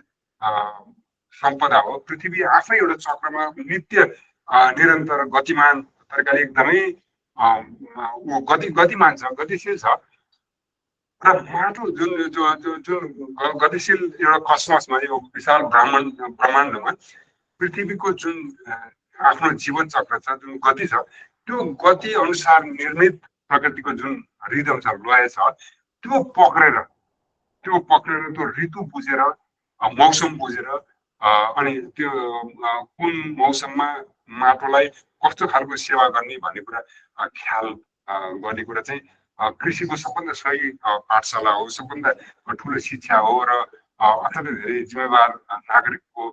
सम्पदा हो। पृथ्वी आफै एउटा चक्रमा नित्य निरन्तर गतिमान तरिकाले एकदमै गतिमान छ, गतिशील छ। र माटो जुन गतिशील एउटा कसमसमा, यो विशाल ब्रह्माण्डमा पृथ्वीको जुन आफ्नो जीवन चक्र छ, जुन गति छ, त्यो गति अनुसार निर्मित प्रकृतिको जुन रिदम छ, लय छ, त्यो पक्रेर त्यो ऋतु बुझेर, मौसम बुझेर, अनि त्यो कुन मौसममा माटोलाई कस्तो खालको सेवा गर्ने भन्ने कुरा ख्याल गर्ने कुरा चाहिँ कृषिको सबभन्दा सही पाठशाला हो, सबभन्दा ठुलो शिक्षा हो र अत्यन्तै धेरै जिम्मेवार नागरिकको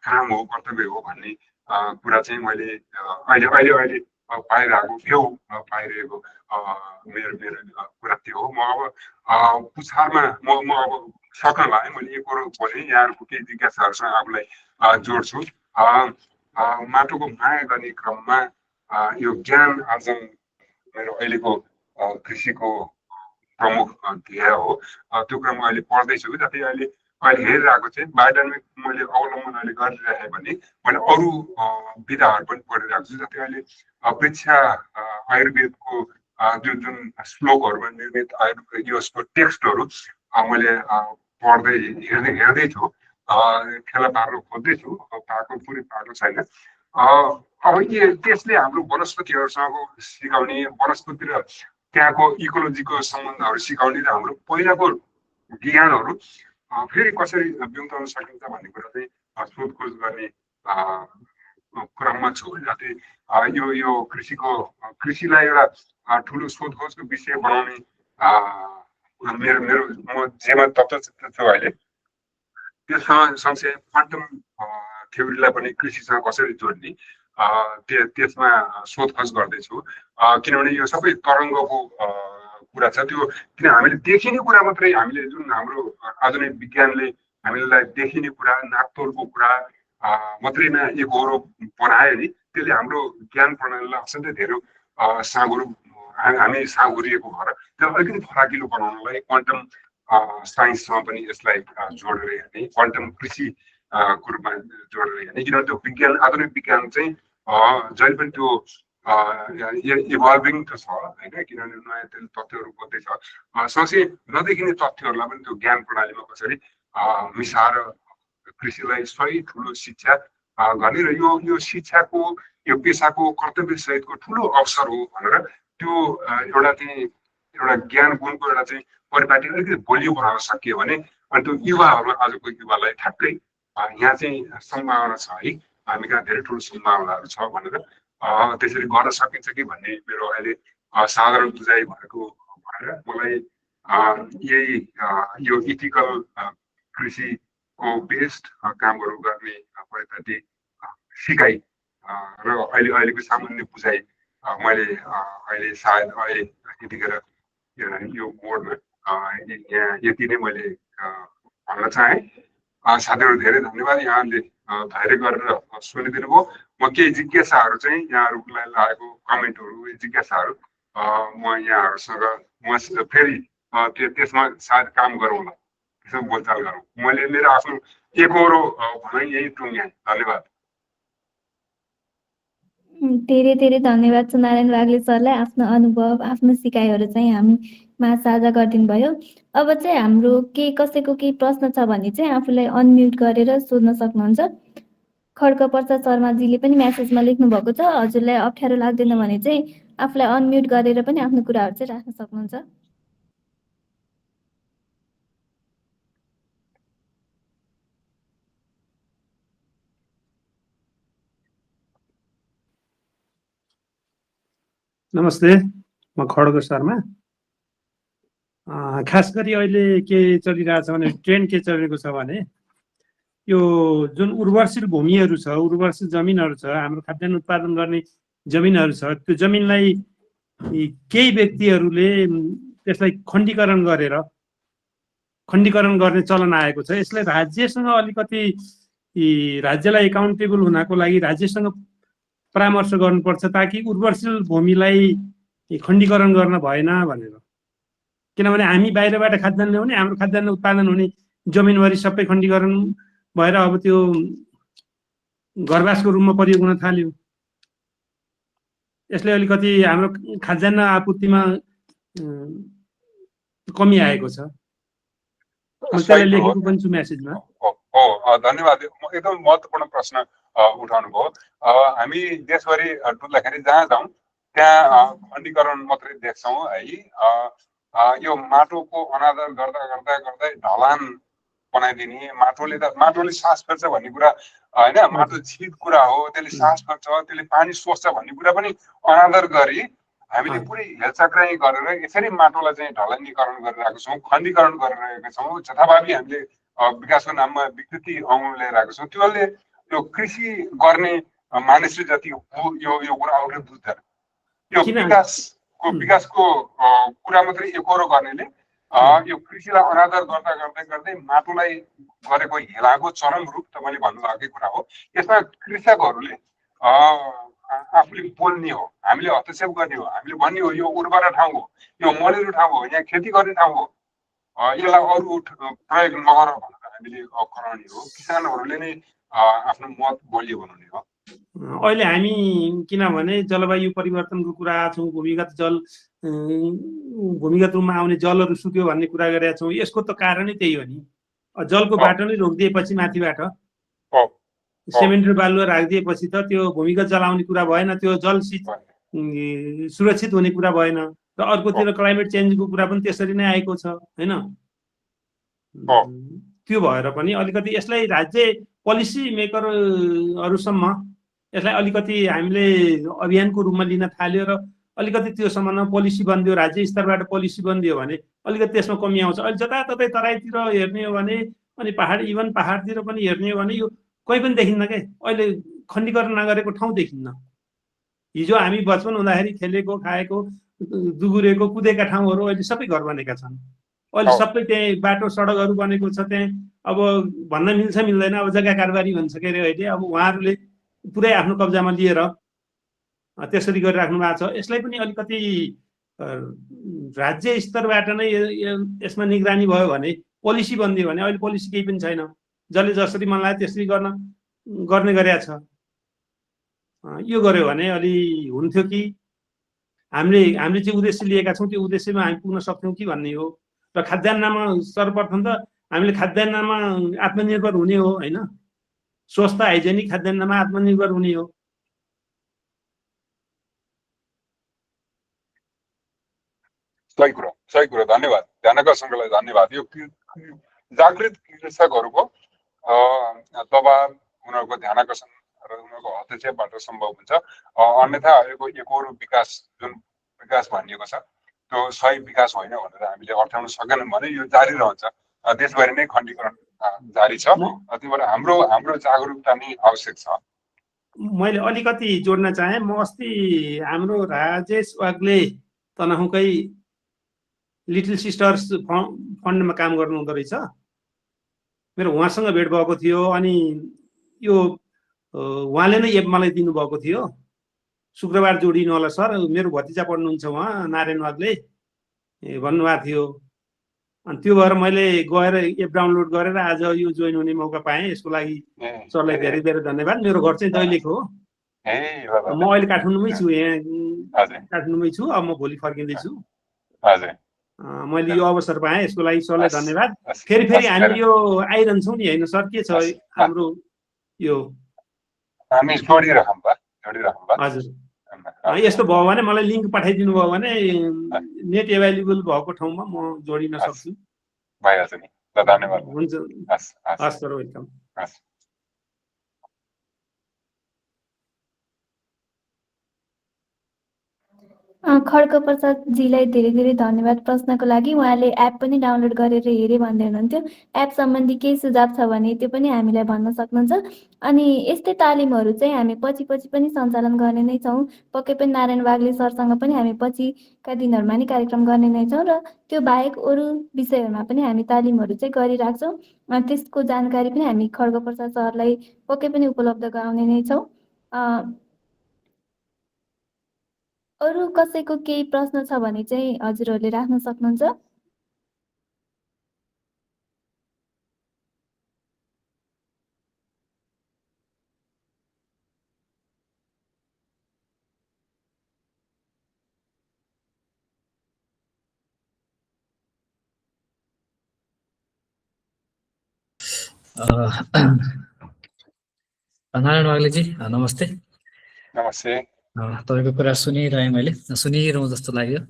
काम हो, कर्तव्य हो भन्ने कुरा चाहिँ मैले अहिले पाइरहेको मेरो कुरा त्यो हो। म अब पुछारमा म अब सक्न लाग्यो, मैले एक करोड बोलेँ, यहाँहरूको केही जिज्ञासाहरूसँग आफूलाई जोड्छु। माटोको माया गर्ने क्रममा यो ज्ञान आर्जन मेरो अहिलेको कृषिको प्रमुख ध्येय हो। त्यो क्रम अहिले पढ्दैछु। जति अहिले हेरिरहेको चाहिँ बायोडाइनमिक मैले अवलम्बन अहिले गरिरहेँ भने मैले अरू विधाहरू पनि पढिरहेको छु। जति अहिले वृक्ष आयुर्वेदको जुन श्लोकहरूमा निर्मित यसको टेक्स्टहरू मैले पढ्दै हेर्दै छु, फेला पार्न खोज्दैछु, पुरै पाएको छैन। अब त्यसले हाम्रो वनस्पतिहरूसँग सिकाउने, वनस्पति र त्यहाँको इकोलोजीको सम्बन्धहरू सिकाउने र हाम्रो पहिलाको ज्ञानहरू फेरि कसरी ब्युटाउन सकिन्छ भन्ने कुरा चाहिँ सोधखोज गर्ने क्रममा छु। जति यो कृषिलाई एउटा ठुलो सोधखोजको विषय बनाउने मेरो म जेमा तत्त्व छु अहिले, त्यो सँगसँगै क्वान्टम थ्योरीलाई पनि कृषिसँग कसरी जोड्ने त्यसमा सोधखोज गर्दैछु। किनभने यो सबै तरङ्गको कुरा छ। त्यो किन हामीले देखिने कुरा मात्रै, हामीले जुन हाम्रो आधुनिक विज्ञानले हामीलाई देखिने कुरा, नापतोलको कुरा मात्रैमा एकहोरो बनायो नि, त्यसले हाम्रो ज्ञान प्रणालीलाई अत्यन्तै धेरै हामी साँघुरिएको भएर त्यसलाई अलिकति फराकिलो बनाउनलाई क्वान्टम साइन्ससँग पनि यसलाई जोडेर हेर्ने, क्वान्टम कृषिको रूपमा जोडेर हेर्ने। किनभने त्यो विज्ञान, आधुनिक विज्ञान चाहिँ जहिले पनि त्यो इभल्भिङ त छ होइन, किनभने नयाँ तथ्यहरू खोज्दैछ। सँगै नदेखिने तथ्यहरूलाई पनि त्यो ज्ञान प्रणालीमा कसरी मिसाएर कृषिलाई सही ठुलो शिक्षा गर्ने र यो शिक्षाको, यो पेसाको कर्तव्य सहितको ठुलो अवसर हो भनेर त्यो एउटा ज्ञान गुणको एउटा चाहिँ परिपाटी अलिकति बलियो बनाउन सकियो भने, अनि त्यो युवाहरू, आजको युवालाई ठ्याक्कै यहाँ चाहिँ सम्भावना छ है, हामी कहाँ धेरै ठुलो सम्भावनाहरू छ भनेर त्यसरी गर्न सकिन्छ कि भन्ने मेरो अहिले साधारण बुझाइ भएको भएर मलाई यही यो इथिकल कृषि बेस्ड कामहरू गर्ने परिपाटी सिकाइ र अहिलेको सामान्य बुझाइ मैले अहिले सायद अहिले यतिखेर यो बोर्डमा यहाँ यति नै मैले भन्न चाहेँ। साथीहरू धेरै धन्यवाद, यहाँले धैर्य गरेर सुनिदिनु भयो। म केही जिज्ञासाहरू चाहिँ यहाँहरूलाई लागेको कमेन्टहरू जिज्ञासाहरू म यहाँहरूसँग फेरि त्यसमा सायद काम गरौँला, त्यसमा बोलचाल गरौँ। मैले मेरो आफ्नो एकहोरो भनाइ यही टुङ्ग्याएँ। धन्यवाद। धेरै धेरै धन्यवाद छ नारायण वाग्ले सरलाई, आफ्नो अनुभव आफ्नो सिकाइहरू चाहिँ हामीमा साझा गरिदिनु भयो। अब चाहिँ हाम्रो कसैको केही प्रश्न छ भने चाहिँ आफूलाई अनम्युट गरेर सोध्न सक्नुहुन्छ। खड्क प्रसाद शर्माजीले पनि म्यासेजमा लेख्नु भएको छ, हजुरलाई अप्ठ्यारो लाग्दैन भने चाहिँ आफूलाई अनम्युट गरेर पनि आफ्नो कुराहरू चाहिँ राख्न सक्नुहुन्छ। नमस्ते, म खड्ग शर्मा। खास गरी अहिले के चलिरहेछ भने ट्रेन्ड के चलेको छ भने यो जुन उर्वरशील भूमिहरू छ, उर्वरशील जमिनहरू छ, हाम्रो खाद्यान्न उत्पादन गर्ने जमिनहरू छ, त्यो जमिनलाई केही व्यक्तिहरूले त्यसलाई खण्डीकरण गर्ने चलन आएको छ। यसलाई राज्यसँग अलिकति राज्यलाई एकाउन्टेबल हुनको लागि राज्यसँग परामर्श गर्नुपर्छ, ताकि उर्वरशील भूमिलाई खण्डीकरण गर्न भएन भनेर। किनभने हामी बाहिरबाट खाद्यान्न ल्याउने, हाम्रो खाद्यान्न उत्पादन हुने जमिनभरि सबै खण्डीकरण भएर अब त्यो घरवासको रूपमा प्रयोग हुन थाल्यो। यसले अलिकति हाम्रो खाद्यान्न आपूर्तिमा कमी आएको छ। त्यसलाई लेखेको पनि छु म्यासेजमा। धन्यवाद। एकदम महत्त्वपूर्ण प्रश्न उठाउनु भयो। हामी देशभरि डुल्दाखेरि जहाँ जाउँ त्यहाँ खण्डीकरण मात्रै देख्छौँ है। यो माटोको अनादर गर्दा गर्दा गर्दै ढलान बनाइदिने, माटोले सास फेर्छ भन्ने कुरा होइन, माटो जीवित कुरा हो, त्यसले सास फेर्छ, त्यसले पानी सोच्छ भन्ने कुरा पनि अनादर गरी हामीले पुरै हेलचक्राइ गरेर यसरी माटोलाई चाहिँ ढलानीकरण गरिरहेको छौँ, खण्डीकरण गरिरहेका छौँ। जथाभावी हामीले विकासको नाममा विकृति ल्याइरहेको छौँ। त्यसले यो कृषि गर्ने मानिसले जति यो कुरा अगाडि बुझ्दैन। यो विकासको कुरा मात्रै एकहोरो गर्नेले यो कृषिलाई अनादर गर्दा गर्दै गर्दै माटोलाई गरेको हेलाको चरम रूप तपाईँले भन्नुभएकै कुरा हो। यसमा कृषकहरूले आफूले बोल्ने हो, हामीले हस्तक्षेप गर्ने हो, हामीले भन्ने हो यो उर्वर ठाउँ हो, यो मलिलो ठाउँ हो, यहाँ खेती गर्ने ठाउँ हो, यसलाई अरू प्रयोग नगर भनेर हामीले कराउने हो। किसानहरूले नै आफ्नो मत बलियो बनाउने हो। अहिले हामी किनभने जलवायु परिवर्तनको कुरा छौँ, भूमिगत रूपमा आउने जलहरू सुक्यो भन्ने कुरा गरेका छौँ। यसको त कारणै त्यही हो नि। जलको बाटो नै रोकिदिएपछि माथिबाट सिमेन्ट र बालुवा राखिदिएपछि त त्यो भूमिगत जल आउने कुरा भएन, त्यो जल सुरक्षित हुने कुरा भएन। र अर्कोतिर क्लाइमेट चेन्जको कुरा पनि त्यसरी नै आएको छ होइन। त्यो भएर पनि अलिकति यसलाई राज्य पोलिसी मेकरहरूसम्म यसलाई अलिकति हामीले अभियानको रूपमा लिन थाल्यो र अलिकति त्यो सम्बन्धमा पोलिसी बनिदियो, राज्य स्तरबाट पोलिसी बनिदियो भने अलिकति त्यसमा कमी आउँछ। अहिले जताततै तराईतिर हेर्ने हो भने अनि इभन पहाडतिर पनि हेर्ने हो भने यो कोही पनि देखिन्न के, अहिले खण्डीकरण नगरेको ठाउँ देखिन्न। हिजो हामी बचपन हुँदाखेरि खेलेको, खाएको, दुगुरेको, कुदेका ठाउँहरू अहिले सबै घर बनेका छन्। अहिले सबै त्यहाँ बाटो सडकहरू बनेको छ। त्यहाँ अब भन्न मिल्छ मिल्दैन, अब जग्गा कारोबारी भन्छ के अरे अहिले। अब उहाँहरूले पुरै आफ्नो कब्जामा लिएर त्यसरी गरिराख्नु भएको छ। यसलाई पनि अलिकति राज्य स्तरबाट नै यसमा निगरानी भयो भने, पोलिसी बनिदियो भने। अहिले पोलिसी केही पनि छैन, जसले जसरी मन लाग्यो त्यसरी गर्ने गरेका छ। यो गर्यो भने अलि हुन्थ्यो कि हामीले चाहिँ उद्देश्य लिएका छौँ त्यो उद्देश्यमा हामी पुग्न सक्छौँ कि भन्ने हो। र खाद्यान्नमा सर्वप्रथम त हामीले खाद्यान्नमा आत्मनिर्भर हुने हो होइन, स्वस्थ हाइजेनिक खाद्यान्नमा आत्मनिर्भर हुने हो। सही कुरा। धन्यवाद ध्यानाकर्षणलाई धन्यवाद। यो जागृत कृषकहरूको दबाब, उनीहरूको ध्यानाकर्षण र उनीहरूको हस्तक्षेपबाट सम्भव हुन्छ। अन्यथा अहिलेको एकहोरो विकास जुन विकास भनिएको छ त्यो सही विकास होइन भनेर हामीले अप्नाउन सकेनौँ भने यो जारी रहन्छ। देशभरि नै खण्डीकरण जारी छ। त्यही भएर हाम्रो जागरुकता नै आवश्यक छ। मैले अलिकति जोड्न चाहे, म अस्ति हाम्रो राजेश वाग्ले तनहुकै लिटिल सिस्टर्स फन्डमा काम गर्नु हुँदो रहेछ। मेरो उहाँसँग भेट भएको थियो अनि यो उहाँले नै एप मलाई दिनुभएको थियो। शुक्रबार जोडिनु होला सर, मेरो भतिजा पढ्नुहुन्छ उहाँ नारायण वाग्ले भन्नुभएको थियो। अनि त्यो भएर मैले गएर एप डाउनलोड गरेर आज यो जोइन हुने मौका पाएँ। यसको लागि सरलाई धेरै धेरै धन्यवाद। मेरो घर चाहिँ दैलेख हो। म अहिले काठमाडौँमै छु, यहाँ काठमाडौँमै छु। अब म भोलि फर्किँदैछु। मैले यो अवसर पाएँ, यसको लागि सरलाई धन्यवाद। फेरि हामी यो आइरहन्छौँ नि होइन सर, के छ हाम्रो यो हामी जोडिरहौँ बा। हजुर, यस्तो भयो भने मलाई लिङ्क पठाइदिनु भयो भने नेट एभाइलेबल भएको ठाउँमा म जोडिन सक्छु। भइहाल्छ नि। ल धन्यवाद। हुन्छ, हस् सर, वेलकम। खड्ग प्रसादजीलाई धेरै धेरै धन्यवाद प्रश्नको लागि। उहाँले एप पनि डाउनलोड गरेर हेरेँ भन्दै हुनुहुन्थ्यो। एप सम्बन्धी केही सुझाव छ भने त्यो पनि हामीलाई भन्न सक्नुहुन्छ। अनि यस्तै तालिमहरू चाहिँ हामी पछि पनि सञ्चालन गर्ने नै छौँ। पक्कै पनि नारायण वाग्ले सरसँग पनि हामी पछिका दिनहरूमा नै कार्यक्रम गर्ने नै छौँ र त्यो बाहेक अरू विषयहरूमा पनि हामी तालिमहरू चाहिँ गरिराख्छौँ। त्यसको जानकारी पनि हामी खड्ग प्रसाद सरलाई पक्कै पनि उपलब्ध गराउने नै छौँ। अरू कसैको केही प्रश्न छ भने चाहिँ हजुरहरूले राख्न सक्नुहुन्छ। नारायण वाग्लेजी नमस्ते। नमस्ते। तपाईँको कुरा सुनिरहँ जस्तो लाग्यो।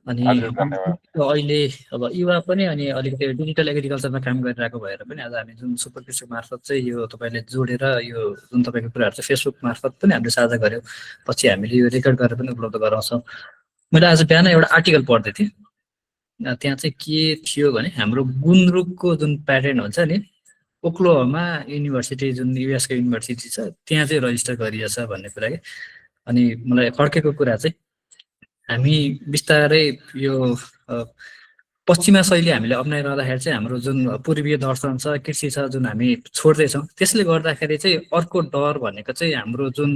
अनि अहिले अब युवा पनि अनि अलिकति डिजिटल एग्रिकल्चरमा काम गरिरहेको भएर पनि आज हामी जुन सुपर कृषक मार्फत चाहिँ यो तपाईँले जोडेर यो जुन तपाईँको कुराहरू चाहिँ फेसबुक मार्फत पनि हामीले साझा गऱ्यौँ, पछि हामीले यो रेकर्ड गरेर पनि उपलब्ध गराउँछौँ। मैले आज बिहान एउटा आर्टिकल पढ्दै थिएँ, त्यहाँ चाहिँ के थियो भने हाम्रो गुन्द्रुकको जुन प्याटर्न हुन्छ नि, ओक्लाहोमा युनिभर्सिटी जुन युएसको युनिभर्सिटी छ त्यहाँ चाहिँ रजिस्टर गरिएछ भन्ने कुरा के। अनि मलाई फर्केको कुरा चाहिँ हामी बिस्तारै यो पश्चिमा शैली हामीले अप्नाइरहँदाखेरि चाहिँ हाम्रो जुन पूर्वीय दर्शन छ, कृषि छ, जुन हामी छोड्दैछौँ, त्यसले गर्दाखेरि चाहिँ अर्को डर भनेको चाहिँ हाम्रो जुन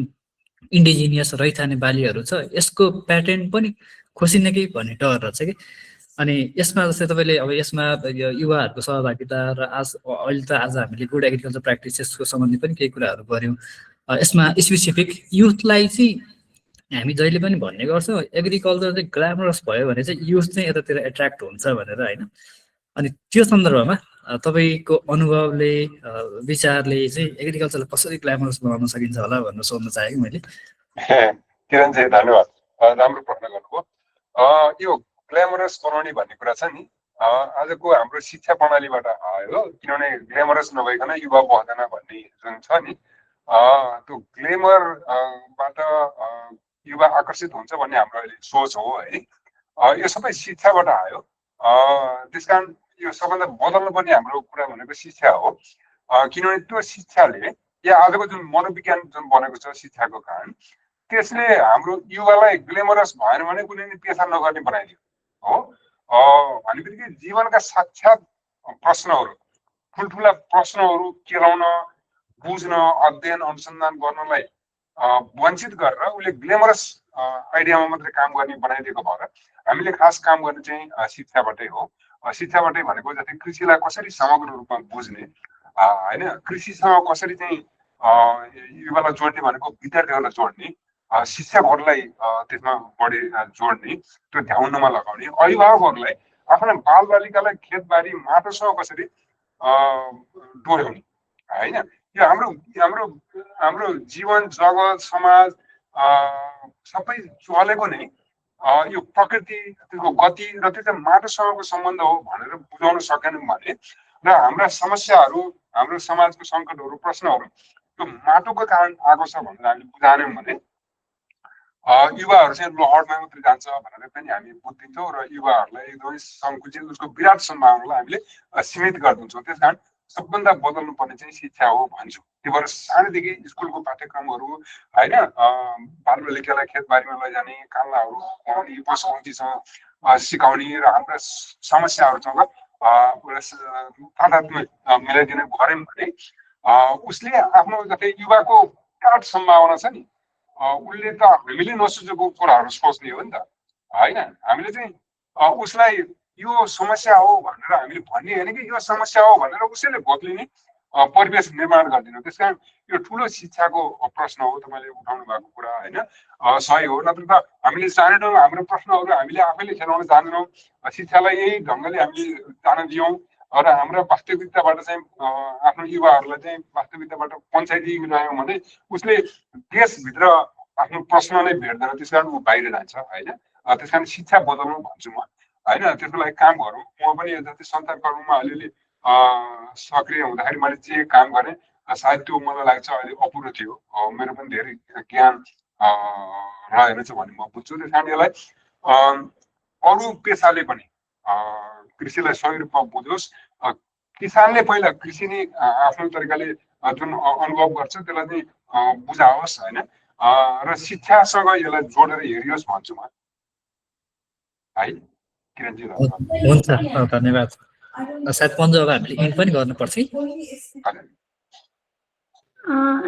इन्डिजिनियस रैथाने बालीहरू छ यसको प्याटर्न पनि खोसिने कि भन्ने डर रहेछ कि। अनि यसमा जस्तै तपाईँले अब यसमा युवाहरूको सहभागिता र अहिले त आज हामीले गुड एग्रिकल्चर प्र्याक्टिसेसको सम्बन्धी पनि केही कुराहरू गऱ्यौँ। यसमा स्पेसिफिक युथलाई चाहिँ हामी जहिले पनि भन्ने गर्छौँ एग्रिकल्चर चाहिँ ग्ल्यामरस भयो भने चाहिँ युथ चाहिँ यतातिर एट्र्याक्ट हुन्छ भनेर होइन। अनि त्यो सन्दर्भमा तपाईँको अनुभवले विचारले चाहिँ एग्रिकल्चरलाई कसरी ग्ल्यामरस बनाउन सकिन्छ होला भनेर सोध्न चाहेँ कि मैले। किरणजी धन्यवाद, राम्रो प्रश्न गर्नुभयो। यो ग्ल्यामरस बनाउने भन्ने कुरा छ नि, आजको हाम्रो शिक्षा प्रणालीबाट आयो। किनभने ग्ल्यामरस नभइकन युवा बढ्दैन भन्ने जुन छ नि, त्यो ग्लेमरबाट युवा आकर्षित हुन्छ भन्ने हाम्रो अहिले सोच हो है। यो सबै शिक्षाबाट आयो। त्यसकारण यो सबभन्दा बदल्नुपर्ने हाम्रो कुरा भनेको शिक्षा हो। किनभने त्यो शिक्षाले या आजको जुन मनोविज्ञान जुन बनेको छ शिक्षाको कारण, त्यसले हाम्रो युवालाई ग्लेमरस भएन भने कुनै पनि पेसा नगर्ने बनाइदियो हो। भनेपछि जीवनका साक्षात प्रश्नहरू, ठुल्ठुला प्रश्नहरू केलाउन, बुझ्न, अध्ययन अनुसन्धान गर्नलाई वञ्चित गरेर उसले ग्लेमरस आइडियामा मात्रै काम गर्ने बनाइदिएको भएर हामीले खास काम गर्ने चाहिँ शिक्षाबाटै हो। शिक्षाबाटै भनेको जस्तै कृषिलाई कसरी समग्र रूपमा बुझ्ने होइन, कृषिसँग कसरी चाहिँ युवालाई जोड्ने भनेको विद्यार्थीहरूलाई जोड्ने, शिक्षकहरूलाई त्यसमा बढी जोड्ने, त्यो ध्याउनमा लगाउने, अभिभावकहरूलाई आफ्ना बालबालिकालाई खेतबारी माटोसँग कसरी डोर्याउने होइन। यो हाम्रो जीवन जगत समाज सबै चलेको नै यो प्रकृति, त्यसको गति र त्यो चाहिँ माटोसँगको सम्बन्ध हो भनेर बुझाउन सकेनौँ भने र हाम्रा समस्याहरू, हाम्रो समाजको सङ्कटहरू, प्रश्नहरू त्यो माटोको कारण आएको छ भनेर हामीले बुझाएनौँ भने युवाहरू चाहिँ लहरमा मात्रै जान्छ भनेर पनि हामी बुझिदिन्छौँ र युवाहरूलाई एकदमै सङ्कुचित, उसको विराट सम्भावनालाई हामीले सीमित गरिदिन्छौँ। त्यस कारण सबभन्दा बदल्नु पर्ने चाहिँ शिक्षा हो भन्छु। त्यही भएर सानैदेखि स्कुलको पाठ्यक्रमहरू होइन, बालबालिकालाई खेतबारीमा लैजाने, कान्लाहरू खुवाउने, पशुपक्षीसँग सिकाउने र हाम्रा समस्याहरूसँग तादात्म्य मिलाइदिने गऱ्यौँ भने उसले आफ्नो जस्तै युवाको विराट सम्भावना छ नि, उसले त हामीले नसोचेको कुराहरू सोच्ने हो नि त होइन। हामीले चाहिँ उसलाई यो समस्या हो भनेर हामीले भन्ने होइन कि यो समस्या हो भनेर उसैले बदलिने परिवेश निर्माण गरिदिनु। त्यस कारण यो ठुलो शिक्षाको प्रश्न हो तपाईँले उठाउनु भएको कुरा होइन, सही हो। नत्र त हामीले जानेनौँ, हाम्रो प्रश्नहरू हामीले आफैले खेलाउन जानेनौँ, शिक्षालाई यही ढङ्गले हामीले जान दियौँ र हाम्रो वास्तविकताबाट चाहिँ आफ्नो युवाहरूलाई चाहिँ वास्तविकताबाट पन्छाइदिइ रह्यौँ भने उसले देशभित्र आफ्नो प्रश्न नै भेट्दैन, त्यस कारण ऊ बाहिर जान्छ होइन। त्यस कारण शिक्षा बदल्नु भन्छु म होइन। त्यसको लागि काम गरौँ। म पनि जस्तै सञ्चारकर्ममा अलिअलि सक्रिय हुँदाखेरि मैले जे काम गरेँ सायद त्यो मलाई लाग्छ अहिले अपुरो थियो, मेरो पनि धेरै ज्ञान रहेनछ भन्ने म बुझ्छु। त्यस कारण यसलाई अरू पेसाले पनि कृषिलाई सही रूपमा बुझोस्। किसानले पहिला कृषि नै आफ्नो तरिकाले जुन अनुभव गर्छ त्यसलाई चाहिँ बुझाओस् होइन, र शिक्षासँग यसलाई जोडेर हेरियोस् भन्छु म है। किरणजी हुन्छ, धन्यवाद। सायद पन्जु अब हामीले इन्ड पनि गर्नुपर्छ।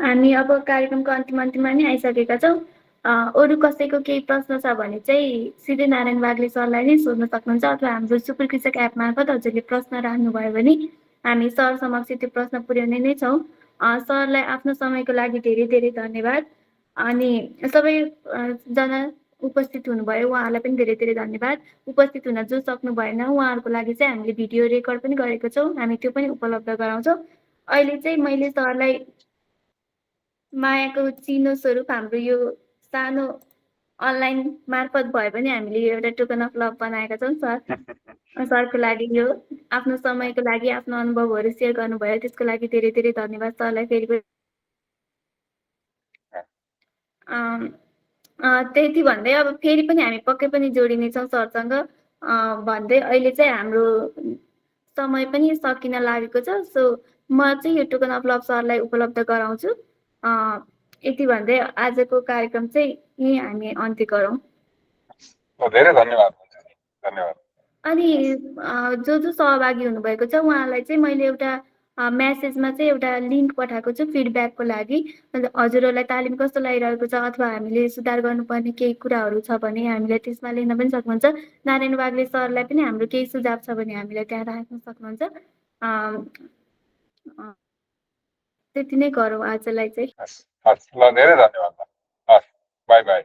हामी अब कार्यक्रमको अन्तिममा नै आइसकेका छौँ। अरू कसैको केही प्रश्न छ भने चाहिँ सिधै नारायण वाग्ले सरलाई नै सोध्न सक्नुहुन्छ, अथवा हाम्रो सुपर कृषक एप मार्फत हजुरले प्रश्न राख्नुभयो भने हामी सर समक्ष त्यो प्रश्न पुर्याउने नै छौँ। सरलाई आफ्नो समयको लागि धेरै धेरै धन्यवाद। अनि सबैजना उपस्थित हुनुभयो उहाँहरूलाई पनि धेरै धेरै धन्यवाद। उपस्थित हुन जो सक्नु भएन उहाँहरूको लागि चाहिँ हामीले भिडियो रेकर्ड पनि गरेको छौँ, हामी त्यो पनि उपलब्ध गराउँछौँ। अहिले चाहिँ मैले सरलाई मायाको चिनो स्वरूप हाम्रो यो सानो अनलाइन मार्फत भए पनि हामीले एउटा टोकन अफ लभ बनाएका छौँ सर। सरको लागि यो आफ्नो समयको लागि आफ्नो अनुभवहरू सेयर गर्नुभयो, त्यसको लागि धेरै धेरै धन्यवाद सरलाई फेरि पनि। त्यति भन्दै अब फेरि पनि हामी पक्कै पनि जोडिनेछौँ सरसँग भन्दै अहिले चाहिँ हाम्रो समय पनि सकिन लागेको छ। सो म चाहिँ यो टोकन अफ लभ सरलाई उपलब्ध गराउँछु। यति भन्दै आजको कार्यक्रम चाहिँ यहीँ हामी अन्त्य गरौँ। धेरै धन्यवाद। धन्यवाद। अनि जो जो सहभागी हुनुभएको छ उहाँलाई चाहिँ मैले एउटा म्यासेजमा चाहिँ एउटा लिङ्क पठाएको छु फिडब्याकको लागि। हजुरहरूलाई तालिम कस्तो लागिरहेको छ अथवा हामीले सुधार गर्नुपर्ने केही कुराहरू छ भने हामीलाई त्यसमा लिन पनि सक्नुहुन्छ। नारायण वाग्ले सरलाई पनि हाम्रो केही सुझाव छ भने हामीलाई त्यहाँ राख्न सक्नुहुन्छ। त्यति नै गरौँ आजलाई चाहिँ। ल धेरै धन्यवाद। By by.